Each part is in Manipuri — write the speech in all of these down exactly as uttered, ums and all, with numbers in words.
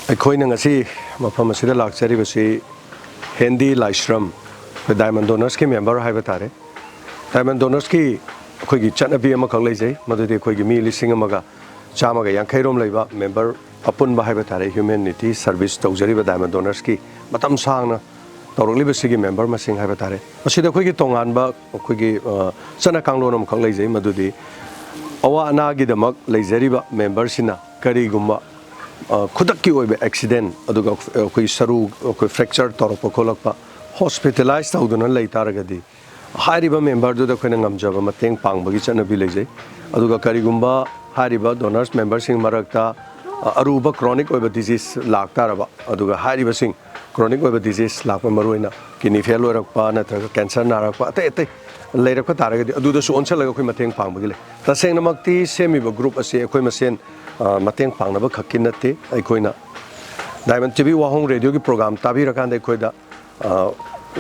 ꯑꯩꯈꯣꯏꯅ ꯉꯁꯤ ꯃꯐꯝ ꯑꯁꯤꯗ ꯂꯥꯛꯆꯔꯤꯕꯁꯤ ꯍꯦꯟꯗꯤ ꯂꯥꯏꯁ꯭ꯔꯝ, ꯑꯩꯈꯣꯏ ꯗꯥꯏꯃꯟ ꯗꯣꯅꯔꯁꯀꯤ ꯃꯦꯝꯕꯔ ꯍꯥꯏꯕ ꯇꯥꯔꯦ꯫ ꯗꯥꯏꯃꯟ ꯗꯣꯅꯔꯁꯀꯤ ꯑꯩꯈꯣꯏꯒꯤ ꯆꯠꯅꯕꯤ ꯑꯃꯈꯛ ꯂꯩꯖꯩ, ꯃꯗꯨꯗꯤ ꯑꯩꯈꯣꯏꯒꯤ ꯃꯤ ꯂꯤꯁꯤꯡ ꯑꯃꯒ ꯆꯥꯝꯃꯒ ꯌꯥꯡꯈꯩ ꯔꯣꯝ ꯂꯩꯕ ꯃꯦꯝꯕꯔ ꯑꯄꯨꯟꯕ ꯍꯥꯏꯕ ꯇꯥꯔꯦ, ꯍ꯭ꯌꯨꯃꯦꯅꯤꯇꯤ ꯁꯔꯚꯤꯁ ꯇꯧꯖꯔꯤꯕ ꯗꯥꯏꯃꯟ ꯗꯣꯅꯔꯁꯀꯤ ꯃꯇꯝ ꯁꯥꯡꯅ ꯇꯧꯔꯛꯂꯤꯕꯁꯤꯒꯤ ꯃꯦꯝꯕꯔ ꯃꯁꯤꯡ ꯍꯥꯏꯕ ꯇꯥꯔꯦ꯫ ꯃꯁꯤꯗ ꯑꯩꯈꯣꯏꯒꯤ ꯇꯣꯉꯥꯟꯕ ꯑꯩꯈꯣꯏꯒꯤ, ꯑ, ꯆꯠꯅ ꯀꯥꯡꯂꯣꯟ ꯑꯃꯈꯛ ꯂꯩꯖꯩ, ꯃꯗꯨꯗꯤ ꯑꯋꯥ ꯑꯅꯥꯒꯤꯗꯃꯛ ꯂꯩꯖꯔꯤꯕ ꯃꯦꯝꯕꯔꯁꯤꯅ ꯀꯔꯤꯒꯨꯝꯕ, ꯑ, ꯈꯨꯗꯛꯀꯤ ꯑꯣꯏꯕ ꯑꯦꯛꯁꯤꯗꯦꯟ, ꯑꯗꯨꯒ ꯑꯩꯈꯣꯏ ꯁꯔꯨ ꯑꯩꯈꯣꯏ ꯐ꯭ꯔꯦꯛꯆꯔ ꯇꯧꯔꯛꯄ ꯈꯣꯠꯂꯛꯄ, ꯍꯣꯁꯄꯤꯇꯥꯂꯥꯏꯁ ꯇꯧꯗꯨꯅ ꯂꯩ ꯇꯥꯔꯒꯗꯤ, ꯍꯥꯏꯔꯤꯕ ꯃꯦꯝꯕꯔꯗꯨꯗ ꯑꯩꯈꯣꯏꯅ ꯉꯝꯖꯕ ꯃꯇꯦꯡ ꯄꯥꯡꯕꯒꯤ ꯆꯠꯅꯕꯤ ꯂꯩꯖꯩ꯫ ꯑꯗꯨꯒ ꯀꯔꯤꯒꯨꯝꯕ ꯍꯥꯏꯔꯤꯕ ꯗꯣꯅꯔꯁ ꯃꯦꯝꯕꯔꯁꯤꯡ ꯃꯔꯛꯇ, ꯑ, ꯑꯔꯨꯕ ꯀ꯭ꯔꯣꯅꯤꯛ ꯑꯣꯏꯕ ꯗꯤꯖꯤꯁ ꯂꯥꯛꯇꯥꯔꯕ, ꯑꯗꯨꯒ ꯍꯥꯏꯔꯤꯕꯁꯤꯡ ꯀ꯭ꯔꯣꯅꯤꯛ ꯑꯣꯏꯕ ꯗꯤꯖꯤꯁ ꯂꯥꯛꯄ, ꯃꯔꯨꯑꯣꯏꯅ ꯀꯤꯗꯅꯤ ꯐꯦꯜ ꯑꯣꯏꯔꯛꯄ ꯅꯠꯇ꯭ꯔꯒ ꯀꯦꯟꯁꯔ ꯅꯥꯔꯛꯄ, ꯑꯇꯩ ꯑꯇꯩ ꯂꯩꯔꯛꯄ ꯇꯥꯔꯒꯗꯤ, ꯑꯗꯨꯗꯁꯨ ꯑꯣꯟꯁꯤꯜꯂꯒ ꯑꯩꯈꯣꯏ ꯃꯇꯦꯡ ꯄꯥꯡꯕꯒꯤ ꯂꯩ꯫ ꯇꯁꯦꯡꯅꯃꯛꯇꯤ ꯁꯦꯝꯃꯤꯕ ꯒ꯭ꯔꯨꯞ ꯑꯁꯤ ꯑꯩꯈꯣꯏ ꯃꯁꯦꯟ, ꯑ, ꯃꯇꯦꯡ ꯄꯥꯡꯅꯕ ꯈꯛꯀꯤ ꯅꯠꯇꯦ꯫ ꯑꯩꯈꯣꯏꯅ ꯗꯥꯏꯃꯟ ꯇꯤ ꯚꯤ ꯋꯥꯍꯣꯡ ꯔꯦꯗꯤꯑꯣꯒꯤ ꯄ꯭ꯔꯣꯒ꯭ꯔꯥꯝ ꯇꯥꯕꯤꯔꯀꯥꯟꯗ ꯑꯩꯈꯣꯏꯗ, ꯑ,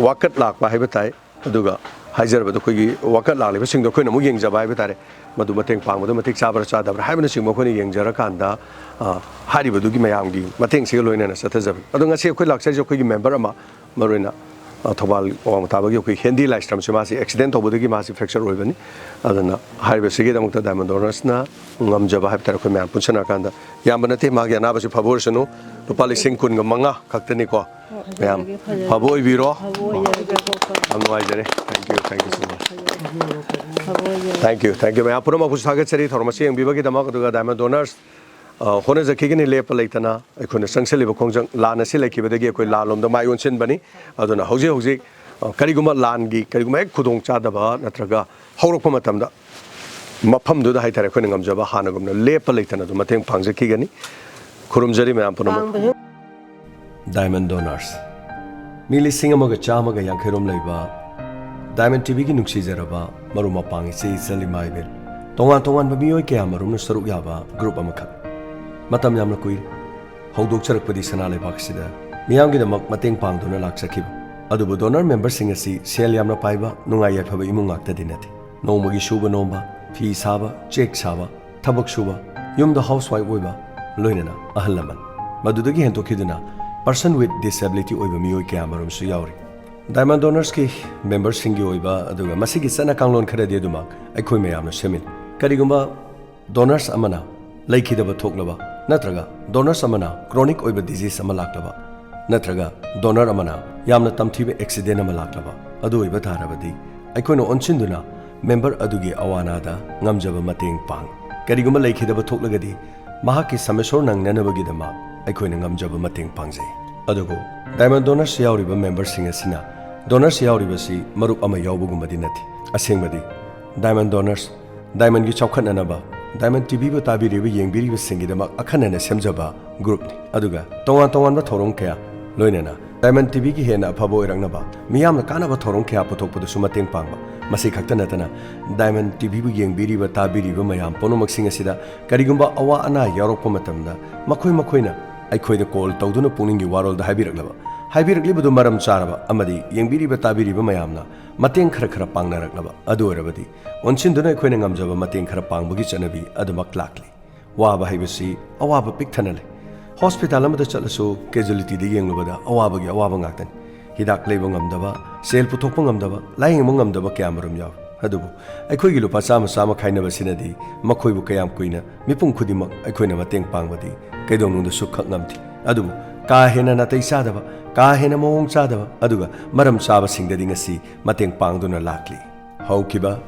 ꯋꯥꯀꯠ ꯂꯥꯛꯄ ꯍꯥꯏꯕ ꯇꯥꯏ꯫ ꯑꯗꯨꯒ ꯍꯥꯏꯖꯔꯕꯗ ꯑꯩꯈꯣꯏꯒꯤ ꯋꯥꯀꯠ ꯂꯥꯛꯂꯤꯕꯁꯤꯡꯗꯣ ꯑꯩꯈꯣꯏꯅ ꯑꯃꯨꯛ ꯌꯦꯡꯖꯕ ꯍꯥꯏꯕ ꯇꯥꯔꯦ꯫ ꯃꯗꯨ ꯃꯇꯦꯡ ꯄꯥꯡꯕꯗ ꯃꯇꯤꯛ ꯆꯥꯕ꯭ꯔꯥ ꯆꯥꯗꯕ꯭ꯔꯥ ꯍꯥꯏꯕꯅꯆꯤꯡꯕ ꯑꯩꯈꯣꯏꯅ ꯌꯦꯡꯖꯔꯀꯥꯟꯗ, ꯑ, ꯍꯥꯏꯔꯤꯕꯗꯨꯒꯤ ꯃꯌꯥꯝꯒꯤ ꯃꯇꯦꯡꯁꯤꯒ ꯂꯣꯏꯅꯅ ꯆꯠꯊꯖꯕꯅꯤ꯫ ꯑꯗꯣ ꯉꯁꯤ ꯑꯩꯈꯣꯏ ꯂꯥꯛꯆꯔꯤꯁꯦ ꯑꯩꯈꯣꯏꯒꯤ ꯃꯦꯝꯕꯔ ꯑꯃ, ꯃꯔꯨꯑꯣꯏꯅ, ꯑ, ꯊꯧꯕꯥꯜ ꯋꯥꯡꯃ ꯇꯥꯕꯒꯤ ꯑꯩꯈꯣꯏ ꯍꯦꯟꯗꯤ ꯂꯥꯏꯁ꯭ꯔꯝꯁꯦ, ꯃꯥꯁꯤ ꯑꯦꯛꯁꯤꯗꯦꯟ ꯇꯧꯕꯗꯒꯤ ꯃꯥꯁꯤ ꯐ꯭ꯔꯦꯛꯆꯔ ꯑꯣꯏꯕꯅꯤ꯫ ꯑꯗꯨꯅ ꯍꯥꯏꯔꯤꯕꯁꯤꯒꯤꯗꯃꯛꯇ ꯗꯥꯏꯃꯟ ꯗꯣꯅꯔꯁꯅ ꯉꯝꯖꯕ ꯍꯥꯏꯕ ꯇꯥꯔꯦ, ꯑꯩꯈꯣꯏ ꯃꯌꯥꯝ ꯄꯨꯟꯁꯤꯟꯅꯔꯀꯥꯟꯗ, ꯌꯥꯝꯕ ꯅꯠꯇꯦ, ꯃꯥꯒꯤ ꯑꯅꯥꯕꯁꯤ ꯐꯕ ꯑꯣꯏꯔꯁꯅꯨ꯫ ꯂꯨꯄꯥ ꯂꯤꯁꯤꯡ ꯀꯨꯟꯒ ꯃꯉꯥ ꯈꯛꯇꯅꯤꯀꯣ꯫ ꯃꯌꯥꯝ ꯐꯕ ꯑꯣꯏꯕꯤꯔꯣ꯫ ꯌꯥꯝ ꯅꯨꯡꯉꯥꯏꯖꯔꯦ꯫ Thank you, thank you so much꯫ Thank you, thank you꯫ ꯃꯌꯥꯝ ꯄꯨꯝꯅꯃꯛꯄꯨꯁꯨ ꯊꯥꯒꯠꯆꯔꯤ ꯊꯧꯔꯝ ꯑꯁꯤ ꯌꯦꯡꯕꯤꯕꯒꯤꯗꯃꯛ꯫ ꯑꯗꯨꯒ ꯗꯥꯏꯃꯟ ꯗꯣꯅꯔꯁ, ꯑ, ꯍꯣꯠꯅꯖꯈꯤꯒꯅꯤ ꯂꯦꯞꯄ ꯂꯩꯇꯅ꯫ ꯑꯩꯈꯣꯏꯅ ꯆꯪꯁꯤꯜꯂꯤꯕ ꯈꯣꯡꯖꯪ, ꯂꯥꯟ ꯑꯁꯤ ꯂꯩꯈꯤꯕꯗꯒꯤ ꯑꯩꯈꯣꯏ ꯂꯥꯟꯂꯣꯝꯗ ꯃꯥꯏ ꯑꯣꯟꯁꯤꯟꯕꯅꯤ꯫ ꯑꯗꯨꯅ ꯍꯧꯖꯤꯛ ꯍꯧꯖꯤꯛ, ꯑ, ꯀꯔꯤꯒꯨꯝꯕ ꯂꯥꯟꯒꯤ ꯀꯔꯤꯒꯨꯝꯕ ꯍꯦꯛ ꯈꯨꯗꯣꯡꯆꯥꯗꯕ ꯅꯠꯇ꯭ꯔꯒ ꯍꯧꯔꯛꯄ ꯃꯇꯝꯗ ꯃꯐꯝꯗꯨꯗ ꯍꯥꯏꯇꯥꯔꯦ, ꯑꯩꯈꯣꯏꯅ ꯉꯝꯖꯕ ꯍꯥꯟꯅꯒꯨꯝꯅ ꯂꯦꯞꯄ ꯂꯩꯇꯅ ꯑꯗꯨꯝ ꯃꯇꯦꯡ ꯄꯥꯡꯖꯈꯤꯒꯅꯤ꯫ ꯈꯨꯔꯨꯝꯖꯔꯤ ꯃꯌꯥꯝ ꯄꯨꯝꯅꯃꯛ꯫ ꯄꯥꯡꯕꯁꯨ ꯗꯥꯏꯃꯟ ꯗꯣꯅꯔꯁ꯫ ꯃꯤ ꯂꯤꯁꯤꯡ ꯑꯃꯒ ꯆꯥꯝꯃꯒ ꯌꯥꯡꯈꯩ ꯔꯣꯝ ꯂꯩꯕ ꯗꯥꯏꯃꯟ ꯇꯤ ꯚꯤꯒꯤ ꯅꯨꯡꯁꯤꯖꯔꯕ ꯃꯔꯨꯞ ꯃꯄꯥꯡ ꯏꯆꯦ ꯏꯆꯜ ꯏꯃꯥ ꯏꯕꯦꯜ, ꯇꯣꯉꯥꯟ ꯇꯣꯉꯥꯟꯕ ꯃꯤꯑꯣꯏ ꯀꯌꯥ ꯃꯔꯨꯝꯅ ꯁꯔꯨꯛ ꯌꯥꯕ ꯒ꯭ꯔꯨꯞ ꯑꯃꯈꯛ꯫ ꯃꯇꯝ ꯌꯥꯝꯅ ꯀꯨꯏꯔꯦ ꯍꯧꯗꯣꯛꯆꯔꯛꯄꯗꯤ ꯁꯅꯥ ꯂꯩꯕꯥꯛꯁꯤꯗ ꯃꯤꯌꯥꯝꯒꯤꯗꯃꯛ ꯃꯇꯦꯡ ꯄꯥꯡꯗꯨꯅ ꯂꯥꯛꯆꯈꯤꯕ꯫ ꯑꯗꯨꯕꯨ ꯗꯣꯅꯔ ꯃꯦꯝꯕꯔꯁꯤꯡ ꯑꯁꯤ ꯁꯦꯜ ꯌꯥꯝꯅ ꯄꯥꯏꯕ, ꯅꯨꯡꯉꯥꯏ ꯌꯥꯏꯐꯕ ꯏꯃꯨꯡ ꯉꯥꯛꯇꯗꯤ ꯅꯠꯇꯦ꯫ ꯅꯣꯡꯃꯒꯤ ꯁꯨꯕ ꯅꯣꯝꯕ, ꯐꯤ ꯁꯥꯕ, ꯆꯦꯛ ꯁꯥꯕ, ꯊꯕꯛ ꯁꯨꯕ, ꯌꯨꯝꯗ ꯍꯥꯎꯁ ꯋꯥꯏꯐ ꯑꯣꯏꯕ, ꯂꯣꯏꯅꯅ ꯑꯍꯜ ꯂꯃꯟ꯫ ꯃꯗꯨꯗꯒꯤ ꯍꯦꯟꯗꯣꯛꯈꯤꯗꯨꯅ person with disability ꯑꯣꯏꯕ ꯃꯤꯑꯣꯏ ꯀꯌꯥ ꯑꯃꯔꯣꯝꯁꯨ ꯌꯥꯎꯔꯤ꯫ Diamond Donorsꯀꯤ memberꯁꯤꯡꯒꯤ ꯑꯣꯏꯕ ꯑꯗꯨꯒ ꯃꯁꯤꯒꯤ ꯆꯠꯅ ꯀꯥꯡꯂꯣꯟ ꯈꯔꯗꯤ ꯑꯗꯨꯃꯛ ꯑꯩꯈꯣꯏ ꯃꯌꯥꯝꯅ ꯁꯦꯝꯃꯤꯟꯅꯩ꯫ ꯀꯔꯤꯒꯨꯝꯕ donors ꯑꯃꯅ ꯂꯩꯈꯤꯗꯕ ꯊꯣꯛꯂꯕ, ꯅꯠꯇ꯭ꯔꯒ donors ꯑꯃꯅ chronic ꯑꯣꯏꯕ disease ꯑꯃ ꯂꯥꯛꯂꯕ, ꯅꯠꯇ꯭ꯔꯒ donor ꯑꯃꯅ ꯌꯥꯝꯅ ꯇꯝꯊꯤꯕ accident ꯑꯃ ꯂꯥꯛꯂꯕ, ꯑꯗꯨ ꯑꯣꯏꯕ ꯇꯥꯔꯕꯗꯤ ꯑꯩꯈꯣꯏꯅ ꯑꯣꯟꯁꯤꯟꯗꯨꯅ member ꯑꯗꯨꯒꯤ ꯑꯋꯥ ꯑꯅꯥꯗ ꯉꯝꯖꯕ ꯃꯇꯦꯡ ꯄꯥꯡ꯫ ꯀꯔꯤꯒꯨꯝꯕ ꯂꯩꯈꯤꯗꯕ ꯊꯣꯛꯂꯒꯗꯤ ꯃꯍꯥꯛꯀꯤ ꯁꯃꯦꯁꯣꯔ ꯅꯪꯅꯅꯕꯒꯤꯗꯃꯛ ꯑꯩꯈꯣꯏꯅ ꯉꯝꯖꯕ ꯃꯇꯦꯡ ꯄꯥꯡꯖꯩ꯫ ꯑꯗꯨꯕꯨ Diamond Donors ꯌꯥꯎꯔꯤꯕ memberꯁꯤꯡ ꯑꯁꯤꯅ donors ꯌꯥꯎꯔꯤꯕꯁꯤ ꯃꯔꯨꯞ ꯑꯃ ꯌꯥꯎꯕꯒꯨꯝꯕꯗꯤ ꯅꯠꯇꯦ꯫ ꯑꯁꯦꯡꯕꯗꯤ Diamond Donors, Diamondꯒꯤ ꯆꯥꯎꯈꯠꯅꯅꯕ, Diamond TVꯕꯨ ꯇꯥꯕꯤꯔꯤꯕ ꯌꯦꯡꯕꯤꯔꯤꯕꯁꯤꯡꯒꯤꯗꯃꯛ ꯑꯈꯟꯅꯅ ꯁꯦꯝꯖꯕ groupꯅꯤ꯫ ꯑꯗꯨꯒ ꯇꯣꯉꯥꯟ ꯇꯣꯉꯥꯟꯕ ꯊꯧꯔꯝ ꯀꯌꯥ, ꯂꯣꯏꯅꯅ Diamond TVꯒꯤ ꯍꯦꯟꯅ ꯑꯐꯕ ꯑꯣꯏꯔꯛꯅꯕ, ꯃꯤꯌꯥꯝꯅ ꯀꯥꯟꯅꯕ ꯊꯧꯔꯝ ꯀꯌꯥ ꯄꯨꯊꯣꯛꯄꯗꯁꯨ ꯃꯇꯦꯡ ꯄꯥꯡꯕ꯫ ꯃꯁꯤ ꯈꯛꯇ ꯅꯠꯇꯅ Diamond TVꯕꯨ ꯌꯦꯡꯕꯤꯔꯤꯕ ꯇꯥꯕꯤꯔꯤꯕ ꯃꯌꯥꯝ ꯄꯨꯝꯅꯃꯛꯁꯤꯡ ꯑꯁꯤꯗ ꯀꯔꯤꯒꯨꯝꯕ ꯑꯋꯥ ꯑꯅꯥ ꯌꯥꯎꯔꯛꯄ ꯃꯇꯝꯗ ꯃꯈꯣꯏ ꯃꯈꯣꯏꯅ ꯑꯩꯈꯣꯏꯗ call ꯇꯧꯗꯨꯅ ꯄꯨꯛꯅꯤꯡꯒꯤ ꯋꯥꯔꯣꯜꯗ ꯍꯥꯏꯕꯤꯔꯛꯂꯕ, ꯍꯥꯏꯕꯤꯔꯛꯂꯤꯕꯗꯨ ꯃꯔꯝ ꯆꯥꯔꯕ ꯑꯃꯗꯤ ꯌꯦꯡꯕꯤꯔꯤꯕ ꯇꯥꯕꯤꯔꯤꯕ ꯃꯌꯥꯝꯅ ꯃꯇꯦꯡ ꯈꯔ ꯈꯔ ꯄꯥꯡꯅꯔꯛꯂꯕ, ꯑꯗꯨ ꯑꯣꯏꯔꯕꯗꯤ ꯑꯣꯟꯁꯤꯟꯗꯨꯅ ꯑꯩꯈꯣꯏꯅ ꯉꯝꯖꯕ ꯃꯇꯦꯡ ꯈꯔ ꯄꯥꯡꯕꯒꯤ ꯆꯠꯅꯕꯤ ꯑꯗꯨꯃꯛ ꯂꯥꯛꯂꯤ꯫ ꯋꯥꯕ ꯍꯥꯏꯕꯁꯤ ꯑꯋꯥꯕ ꯄꯤꯛ ꯊꯟꯅ ꯂꯩ꯫ Hospital ꯑꯃꯗ ꯆꯠꯂꯁꯨ casualtyꯗ ꯌꯦꯡꯂꯨꯕꯗ ꯑꯋꯥꯕꯒꯤ ꯑꯋꯥꯕ ꯉꯥꯛꯇꯅꯤ꯫ ꯍꯤꯗꯥꯛ ꯂꯩꯕ ꯉꯝꯗꯕ, ꯁꯦꯜ ꯄꯨꯊꯣꯛꯄ ꯉꯝꯗꯕ, ꯂꯥꯌꯦꯡꯕ ꯉꯝꯗꯕ ꯀꯌꯥꯃꯔꯨꯝ ꯌꯥꯎꯏ꯫ ꯑꯗꯨꯕꯨ ꯑꯩꯈꯣꯏꯒꯤ ꯂꯨꯄꯥ ꯆꯥꯝꯃ ꯆꯥꯝꯃ ꯈꯥꯏꯅꯕꯁꯤꯅꯗꯤ ꯃꯈꯣꯏꯕꯨ ꯀꯌꯥꯝ ꯀꯨꯏꯅ ꯃꯤꯄꯨꯝ ꯈꯨꯗꯤꯡꯃꯛ ꯑꯩꯈꯣꯏꯅ ꯃꯇꯦꯡ ꯄꯥꯡꯕꯗꯤ ꯀꯩꯗꯧꯅꯨꯡꯗꯁꯨ ꯈꯛ ꯉꯝꯗꯦ꯫ ꯑꯗꯨꯕꯨ ꯀꯥ ꯍꯦꯟꯅ ꯅꯥꯇꯩ ꯆꯥꯗꯕ, ꯀꯥ ꯍꯦꯟꯅ ꯃꯑꯣꯡ ꯆꯥꯗꯕ, ꯑꯗꯨꯒ ꯃꯔꯝ ꯆꯥꯕꯁꯤꯡꯗꯗꯤ ꯉꯁꯤ ꯃꯇꯦꯡ ꯄꯥꯡꯗꯨꯅ ꯂꯥꯛꯂꯤ꯫ ꯍꯧꯈꯤꯕ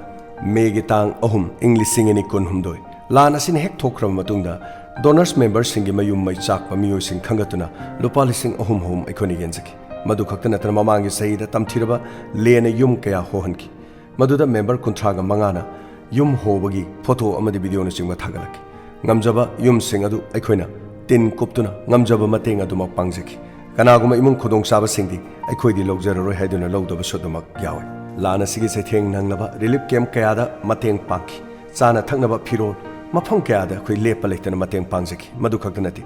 Mayꯒꯤ ꯇꯥꯡ ꯑꯍꯨꯝ, ꯏꯪ ꯂꯤꯁꯤꯡ ꯑꯅꯤ ꯀꯨꯟꯍꯨꯝꯗꯣꯏ, ꯂꯥꯟ ꯑꯁꯤꯅ ꯍꯦꯛ ꯊꯣꯛꯈ꯭ꯔꯕ ꯃꯇꯨꯡꯗ donors memberꯁꯤꯡꯒꯤ ꯃꯌꯨꯝ ꯃꯩ ꯆꯥꯛꯄ ꯃꯤꯑꯣꯏꯁꯤꯡ ꯈꯟꯒꯠꯇꯨꯅ ꯂꯨꯄꯥ ꯂꯤꯁꯤꯡ ꯑꯍꯨꯝ ꯑꯍꯨꯝ ꯑꯩꯈꯣꯏꯅ ꯌꯦꯟꯖꯈꯤ꯫ ꯃꯗꯨ ꯈꯛꯇ ꯅꯠꯇꯅ ꯃꯃꯥꯡꯒꯤ ꯆꯍꯤꯗ ꯇꯝꯊꯤꯔꯕ ꯂꯦꯟꯅ ꯌꯨꯝ ꯀꯌꯥ ꯍꯣꯍꯟꯈꯤ꯫ ꯃꯗꯨꯗ member ꯀꯨꯟꯊ꯭ꯔꯥꯒ ꯃꯉꯥꯅ ꯌꯨꯝ ꯍꯣꯕꯒꯤ photo ꯑꯃꯗꯤ videoꯅꯆꯤꯡꯕ ꯊꯥꯒꯠꯂꯛꯈꯤ꯫ ꯉꯝꯖꯕ ꯌꯨꯝꯁꯤꯡ ꯑꯗꯨ ꯑꯩꯈꯣꯏꯅ ꯇꯤꯟ ꯀꯨꯞꯇꯨꯅ ꯉꯝꯖꯕ ꯃꯇꯦꯡ ꯑꯗꯨꯃꯛ ꯄꯥꯡꯖꯈꯤ꯫ ꯀꯅꯥꯒꯨꯝꯕ ꯏꯃꯨꯡ ꯈꯨꯗꯣꯡꯆꯥꯕꯁꯤꯡꯗꯤ ꯑꯩꯈꯣꯏꯗꯤ ꯂꯧꯖꯔꯔꯣꯏ ꯍꯥꯏꯗꯨꯅ ꯂꯧꯗꯕꯁꯨ ꯑꯗꯨꯃꯛ ꯌꯥꯎꯏ꯫ ꯂꯥꯟ ꯑꯁꯤꯒꯤ ꯆꯩꯊꯦꯡ ꯅꯪꯂꯕ relief camp ꯀꯌꯥꯗ ꯃꯇꯦꯡ ꯄꯥꯡꯈꯤ꯫ ꯆꯥꯅ ꯊꯛꯅꯕ ꯐꯤꯔꯣꯜ, ꯃꯐꯝ ꯀꯌꯥꯗ ꯑꯩꯈꯣꯏ ꯂꯦꯞꯄ ꯂꯩꯇꯅ ꯃꯇꯦꯡ ꯄꯥꯡꯖꯈꯤ꯫ ꯃꯗꯨ ꯈꯛꯇ ꯅꯠꯇꯦ,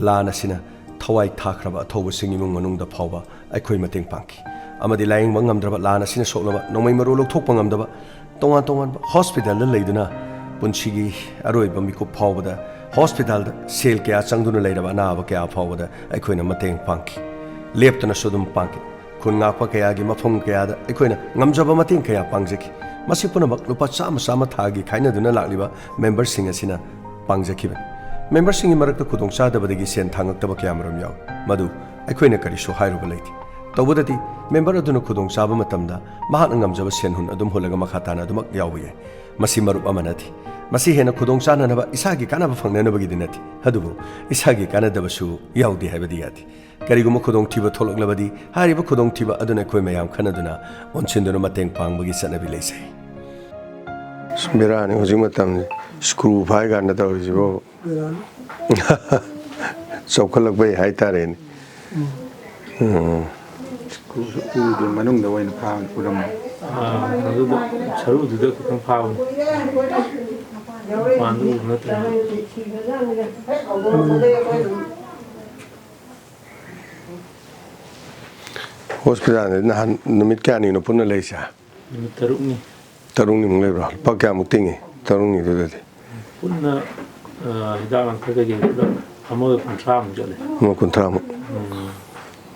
ꯂꯥꯟ ꯑꯁꯤꯅ ꯊꯋꯥꯏ ꯊꯥꯈ꯭ꯔꯕ ꯑꯊꯧꯕꯁꯤꯡ ꯏꯃꯨꯡ ꯃꯅꯨꯡꯗ ꯐꯥꯎꯕ ꯑꯩꯈꯣꯏ ꯃꯇꯦꯡ ꯄꯥꯡꯈꯤ꯫ ꯑꯃꯗꯤ ꯂꯥꯌꯦꯡꯕ ꯉꯝꯗ꯭ꯔꯕ, ꯂꯥꯟ ꯑꯁꯤꯅ ꯁꯣꯛꯂꯕ, ꯅꯣꯡꯃꯩ ꯃꯔꯨ ꯂꯧꯊꯣꯛꯄ ꯉꯝꯗꯕ, ꯇꯣꯉꯥꯟ ꯇꯣꯉꯥꯟꯕ hospitalꯗ ꯂꯩꯗꯨꯅ ꯄꯨꯟꯁꯤꯒꯤ ꯑꯔꯣꯏꯕ ꯃꯤꯀꯨꯞ ꯐꯥꯎꯕꯗ ꯍꯣꯁꯄꯤꯇꯥꯜꯗ ꯁꯦꯜ ꯀꯌꯥ ꯆꯪꯗꯨꯅ ꯂꯩꯔꯕ ꯑꯅꯥꯕ ꯀꯌꯥ ꯐꯥꯎꯕꯗ ꯑꯩꯈꯣꯏꯅ ꯃꯇꯦꯡ ꯄꯥꯡꯈꯤ꯫ ꯂꯦꯞꯇꯅꯁꯨ ꯑꯗꯨꯝ ꯄꯥꯡꯈꯤ꯫ ꯈꯨꯟ ꯉꯥꯛꯄ ꯀꯌꯥꯒꯤ ꯃꯐꯝ ꯀꯌꯥꯗ ꯑꯩꯈꯣꯏꯅ ꯉꯝꯖꯕ ꯃꯇꯦꯡ ꯀꯌꯥ ꯄꯥꯡꯖꯈꯤ꯫ ꯃꯁꯤ ꯄꯨꯝꯅꯃꯛ ꯂꯨꯄꯥ ꯆꯥꯝꯃ ꯆꯥꯝꯃ ꯊꯥꯒꯤ ꯈꯥꯏꯅꯗꯨꯅ ꯂꯥꯛꯂꯤꯕ ꯃꯦꯝꯕꯔꯁꯤꯡ ꯑꯁꯤꯅ ꯄꯥꯡꯖꯈꯤꯕꯅꯤ꯫ ꯃꯦꯝꯕꯔꯁꯤꯡꯒꯤ ꯃꯔꯛꯇ ꯈꯨꯗꯣꯡꯆꯥꯗꯕꯗꯒꯤ ꯁꯦꯟ ꯊꯥꯡꯉꯛꯇꯕ ꯀꯌꯥꯃꯔꯨꯝ ꯌꯥꯎꯏ꯫ ꯃꯗꯨ ꯑꯩꯈꯣꯏꯅ ꯀꯔꯤꯁꯨ ꯍꯥꯏꯔꯨꯕ ꯂꯩꯇꯦ꯫ ꯇꯧꯕꯗꯗꯤ ꯃꯦꯝꯕꯔ ꯑꯗꯨꯅ ꯈꯨꯗꯣꯡꯆꯥꯕ ꯃꯇꯝꯗ ꯃꯍꯥꯛꯅ ꯉꯝꯖꯕ ꯁꯦꯟ ꯍꯨꯟ ꯑꯗꯨꯝ ꯍꯨꯜꯂꯒ ꯃꯈꯥ ꯇꯥꯅ ꯑꯗꯨꯃꯛ ꯌꯥꯎꯕ ꯌꯥꯏ꯫ ꯃꯁꯤ ꯃꯔꯨꯞ ꯑꯃ ꯅꯠꯇꯦ꯫ ꯃꯁꯤ ꯍꯦꯟꯅ ꯈꯨꯗꯣꯡ ꯆꯥꯅꯅꯕ, ꯏꯁꯥꯒꯤ ꯀꯥꯟꯅꯕ ꯐꯪꯅꯅꯕꯒꯤꯗꯤ ꯅꯠꯇꯦ꯫ ꯑꯗꯨꯕꯨ ꯏꯁꯥꯒꯤ ꯀꯥꯟꯅꯗꯕꯁꯨ ꯌꯥꯎꯗꯦ ꯍꯥꯏꯕꯗꯤ ꯌꯥꯗꯦ꯫ ꯀꯔꯤꯒꯨꯝꯕ ꯈꯨꯗꯣꯡꯊꯤꯕ ꯊꯣꯛꯂꯛꯂꯕꯗꯤ, ꯍꯥꯏꯔꯤꯕ ꯈꯨꯗꯣꯡꯊꯤꯕ ꯑꯗꯨꯅ ꯑꯩꯈꯣꯏ ꯃꯌꯥꯝ ꯈꯟꯅꯗꯨꯅ ꯑꯣꯟꯁꯤꯟꯗꯨꯅ ꯃꯇꯦꯡ ꯄꯥꯡꯕꯒꯤ ꯆꯠꯅꯕꯤ ꯂꯩꯖꯩ꯫ ꯑꯁ, ꯕꯦꯔꯥꯅꯤ ꯍꯧꯖꯤꯛ ꯃꯇꯝꯁꯦ꯫ ꯁ꯭ꯀ꯭ꯔꯨ ꯐꯥꯏ ꯀꯥꯟꯗ ꯇꯧꯔꯤꯁꯤꯕꯣ꯫ ꯕꯦꯔꯥꯅꯤ꯫ ꯆꯥꯎꯈꯠꯂꯛꯄꯩ ꯍꯥꯏꯇꯥꯔꯦꯅꯦ꯫ ꯎꯝ꯫ ꯎꯝ꯫ ꯁ꯭ꯀ꯭ꯔꯨꯁꯨ ꯎꯗ꯭ꯔꯦ, ꯃꯅꯨꯡꯗ ꯑꯣꯏꯅ ꯐꯥꯕꯅꯤ, ꯎꯔꯝꯃꯣꯏ꯫ ꯑꯥ, ꯑꯗꯨꯗ ꯁꯔꯨꯗꯨꯗ ꯈꯤꯇꯪ ꯐꯥꯕꯅꯤ꯫ ꯃꯄꯥꯟꯗ ꯎꯕ ꯅꯠꯇ꯭ꯔꯦ꯫ ꯍꯣꯁꯄꯤꯇꯥꯜꯗ ꯅꯍꯥꯟ ꯅꯨꯃꯤꯠ ꯀꯌꯥꯅꯤꯅꯣ ꯄꯨꯟꯅ ꯂꯩꯔꯤꯁꯦ? ꯅꯨꯃꯤꯠ ꯇꯔꯨꯛꯅꯤ꯫ ꯇꯔꯨꯛꯅꯤꯃꯨꯛ ꯂꯩꯕ꯭ꯔꯣ? ꯂꯨꯄꯥ ꯀꯌꯥꯃꯨꯛ ꯇꯤꯡꯉꯤ ꯇꯔꯨꯛꯅꯤꯗꯨꯗꯗꯤ? ꯄꯨꯟꯅ, ꯑ, ꯍꯤꯗꯥꯛ ꯂꯥꯡꯊꯛ ꯀꯩꯀꯩ ꯄꯨꯂꯞ ꯑꯃꯒ ꯀꯨꯟꯊ꯭ꯔꯥꯃꯨꯛ ꯆꯠꯂꯦ꯫ ꯑꯃ ꯀꯨꯟꯊ꯭ꯔꯥꯃꯨꯛ? ꯎꯝ꯫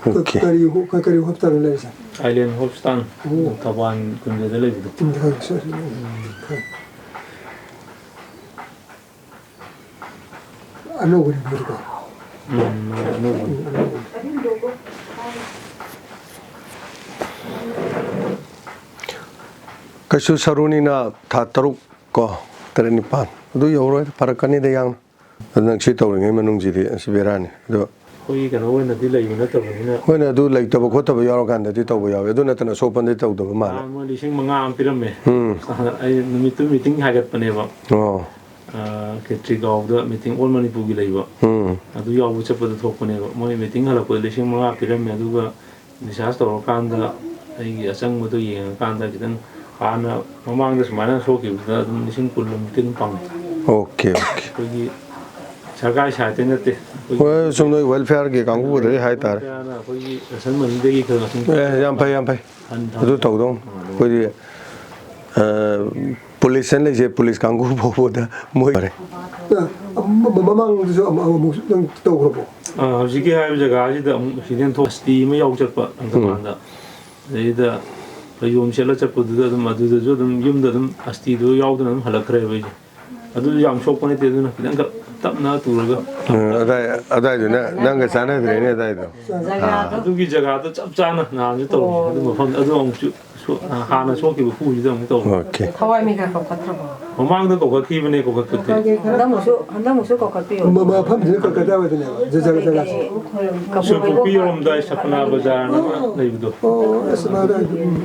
ꯑꯣꯀꯦ꯫ ꯀꯔꯤ ꯍꯣ-, ꯀꯔꯤ ꯍꯣꯁꯄꯤꯇꯥꯜꯗ ꯂꯩꯔꯤꯁꯦ? ꯑꯥꯏꯂꯦꯟ ꯍꯣꯁꯄꯤꯇꯥꯜ, ꯑꯣ꯫ ꯊꯧꯕꯥꯜ ꯀꯨꯟꯖꯗ ꯂꯩꯕꯗꯣ꯫ ꯎꯝ, ꯍꯣꯏ, ꯁꯣꯏ, ꯁꯣꯏ꯫ ꯎꯝ꯫ ꯍꯣꯏ꯫ ꯑꯅꯧꯕꯅꯤ ꯃꯣꯏꯗꯤꯀꯣ꯫ ꯎꯝ, ꯑꯅꯧꯕꯅꯤ꯫ ꯎꯝ, ꯑꯅꯧꯕꯅꯤ꯫ ꯀꯩꯁꯨ ꯁꯔꯨꯅꯤꯅ ꯊꯥ ꯇꯔꯨꯛ ꯀꯣ, ꯇꯔꯦꯠ ꯅꯤꯄꯥꯟ ꯑꯗꯨ ꯌꯧꯔꯣꯏ, ꯐꯔꯛꯀꯅꯤꯗ ꯌꯥꯝꯅ꯫ ꯑꯗꯨ ꯅꯪ ꯁꯤ ꯇꯧꯔꯤꯉꯩ ꯃꯅꯨꯡꯁꯤꯗꯤ ꯑꯁꯤ ꯕꯦꯔꯥꯅꯤ꯫ ꯑꯗꯣ ꯑꯩꯈꯣꯏꯒꯤ ꯀꯩꯅꯣ ꯑꯣꯏꯅꯗꯤ ꯂꯩꯕ ꯅꯠꯇꯕꯅꯤꯅ꯫ ꯍꯣꯏꯅꯦ, ꯑꯗꯨ ꯂꯩꯇꯕ ꯈꯣꯠꯇꯕ ꯌꯥꯎꯔꯀꯥꯟꯗꯗꯤ ꯇꯧꯕ ꯌꯥꯎꯋꯤ, ꯑꯗꯨ ꯅꯠꯇꯅ ꯑꯁꯣꯛ ꯑꯄꯟꯗꯤ ꯇꯧꯗꯕ ꯃꯥꯜꯂꯦ꯫ ꯑꯥ, ꯃꯣꯏ ꯂꯤꯁꯤꯡ ꯃꯉꯥ ꯑꯃ ꯄꯤꯔꯝꯃꯦ꯫ ꯎꯝ꯫ ꯑꯩ ꯅꯨꯃꯤꯠꯇꯨ ꯃꯤꯇꯤꯡ ꯍꯥꯏꯒꯠꯄꯅꯦꯕ꯫ ꯑꯣ꯫ ꯑ, ꯈꯦꯇ꯭ꯔꯤꯒꯥꯎꯗ ꯃꯤꯇꯤꯡ ꯑꯣꯜ ꯃꯅꯤꯄꯨꯔꯒꯤ ꯂꯩꯕ꯫ ꯎꯝ꯫ ꯑꯗꯨ ꯌꯥꯎꯕ ꯆꯠꯄꯗ ꯊꯣꯛꯄꯅꯦꯕ꯫ ꯃꯣꯏ ꯃꯤꯇꯤꯡ ꯍꯜꯂꯛꯄꯗ ꯂꯤꯁꯤꯡ ꯃꯉꯥ ꯄꯤꯔꯝꯃꯦ, ꯑꯗꯨꯒ discharge ꯇꯧꯔꯀꯥꯟꯗ ꯑꯩꯒꯤ ꯑꯆꯪꯕꯗꯣ ꯌꯦꯡꯉꯀꯥꯟꯗ ꯈꯤꯇꯪ ꯍꯥꯟꯅ ꯃꯃꯥꯡꯗ ꯁꯨꯃꯥꯏꯅ ꯁꯣꯛꯈꯤꯕꯗ ꯑꯗꯨꯝ ꯂꯤꯁꯤꯡ ꯀꯨꯟꯃꯨꯛꯇꯤ ꯑꯗꯨꯝ ꯐꯪꯉꯦ꯫ Okay, okay. ꯑꯩꯈꯣꯏꯒꯤ ꯁꯔꯀꯥꯔꯒꯤ side ꯇꯩ ꯅꯠꯇꯦ꯫ ꯑꯩꯈꯣꯏꯒꯤ ꯍꯣꯏ, ꯁꯨꯝ ꯅꯣꯏ welfare ꯒꯤ ꯀꯥꯡꯕꯨꯗꯒꯤ ꯍꯥꯏꯇꯥꯔꯦ꯫ Welfare ꯅ ꯑꯩꯈꯣꯏꯒꯤ ration money ꯗꯒꯤ ꯈꯔ ꯈꯔ ꯁꯨꯝ ꯑꯦ, ꯌꯥꯝ ꯐꯩ, ꯌꯥꯝ ꯐꯩ꯫ ꯐꯟ ꯑꯗꯨ ꯊꯥꯗꯔꯒ ꯇꯧꯗꯧꯅꯤ꯫ ꯑꯗꯨꯝ ꯑꯩꯈꯣꯏꯗꯤ, ꯑ, ꯄꯨꯂꯤꯁꯅ ꯂꯩꯁꯦ, ꯄꯨꯂꯤꯁ ꯀꯥꯡꯕꯨ ꯐꯥꯎꯕꯗ ꯃꯣꯏ ꯐꯔꯦ꯫ ꯑ, ꯃ-, ꯃ-, ꯃꯃꯥꯡꯗꯁꯨ ꯑꯃ-, ꯑꯃꯨꯛꯁꯨ ꯅꯪ ꯇꯧꯈ꯭ꯔꯕꯣ? ꯑ, ꯍꯧꯖꯤꯛꯀꯤ ꯍꯥꯏꯔꯤꯕ ꯖꯒꯥꯁꯤꯗ ꯑꯃꯨꯛ ꯑꯦꯛꯁꯤꯗꯦꯟ ꯊꯣꯛ, ꯑꯁꯇꯤ ꯑꯃ ꯌꯥꯎ ꯆꯠꯄ ꯎꯝ꯫ ꯗꯨꯀꯥꯟꯗ꯫ ꯑꯗꯩꯗ ꯐꯩꯖꯣꯝ ꯁꯦꯠꯂ ꯆꯠꯄꯗꯨꯗ ꯑꯗꯨꯝ, ꯑꯗꯨꯗꯁꯨ ꯑꯗꯨꯝ ꯌꯨꯝꯗ ꯑꯗꯨꯝ ꯑꯁꯇꯤꯗꯨ ꯌꯥꯎꯗꯅ ꯑꯗꯨꯝ ꯍꯜꯂꯛꯈ꯭ꯔꯦꯕ ꯑꯩꯁꯦ꯫ ꯑꯗꯨꯁꯨ ꯌꯥꯝ ꯁꯣꯛꯄ ꯅꯠꯇꯦ, ꯑꯗꯨꯅ ꯈꯤꯇꯪꯈꯛ ꯇꯞꯅ ꯇꯨꯔꯒ꯫ ꯑ, ꯑꯗꯥꯏ-, ꯑꯗꯥꯏꯗꯨꯅ ꯅꯪꯒ ꯆꯥꯟꯅꯗ꯭ꯔꯦꯅꯦ ꯑꯗꯥꯏꯗꯣ꯫ ꯖꯒꯥꯗꯣ꯫ ꯑꯗꯨꯒꯤ ꯖꯒꯥꯗꯣ ꯆꯞ ꯆꯥꯅ ꯅꯍꯥꯟꯁꯨ ꯇꯧꯔꯤ꯫ ꯑꯣ꯫ ꯑꯗꯨ ꯃꯐꯝꯗ ꯑꯗꯨ ꯑꯃꯨꯛꯁꯨ ꯁꯣ-, ꯍꯥꯟꯅ ꯁꯣꯛꯈꯤꯕ ꯈꯨꯎꯁꯤꯗ ꯑꯃꯨꯛ ꯇꯧꯕ꯫ ꯑꯣꯀꯦ꯫ ꯊꯋꯥꯏ ꯃꯤꯈꯥ ꯀꯧꯈꯠꯇ꯭ꯔꯕꯣ? ꯃꯃꯥꯡꯗ ꯀꯧꯈꯠꯈꯤꯕꯅꯦ, ꯀꯧꯈꯠꯄꯗꯤ꯫ ꯍꯟꯗꯛꯃꯨꯛꯁꯨ, ꯍꯟꯗꯛꯃꯨꯛꯁꯨ ꯀꯧꯈꯠꯄꯤꯌꯨ꯫ ꯃ-, ꯃꯐꯝꯁꯤꯅ ꯀ-, ꯀꯗꯥꯏꯋꯥꯏꯗꯅꯦꯕ? ꯖ-, ꯖꯒꯥ, ꯖꯒꯥꯁꯦ? ꯎꯁꯣꯏꯄꯣꯛꯄꯤ ꯌꯧꯔꯝꯗꯥꯏ ꯁꯄꯅꯥ ꯕꯖꯥꯔꯅ ꯑꯃ ꯂꯩꯕꯗꯣ꯫ ꯑꯣ, ꯑꯁ, ꯃꯥꯅ, ꯎꯝ꯫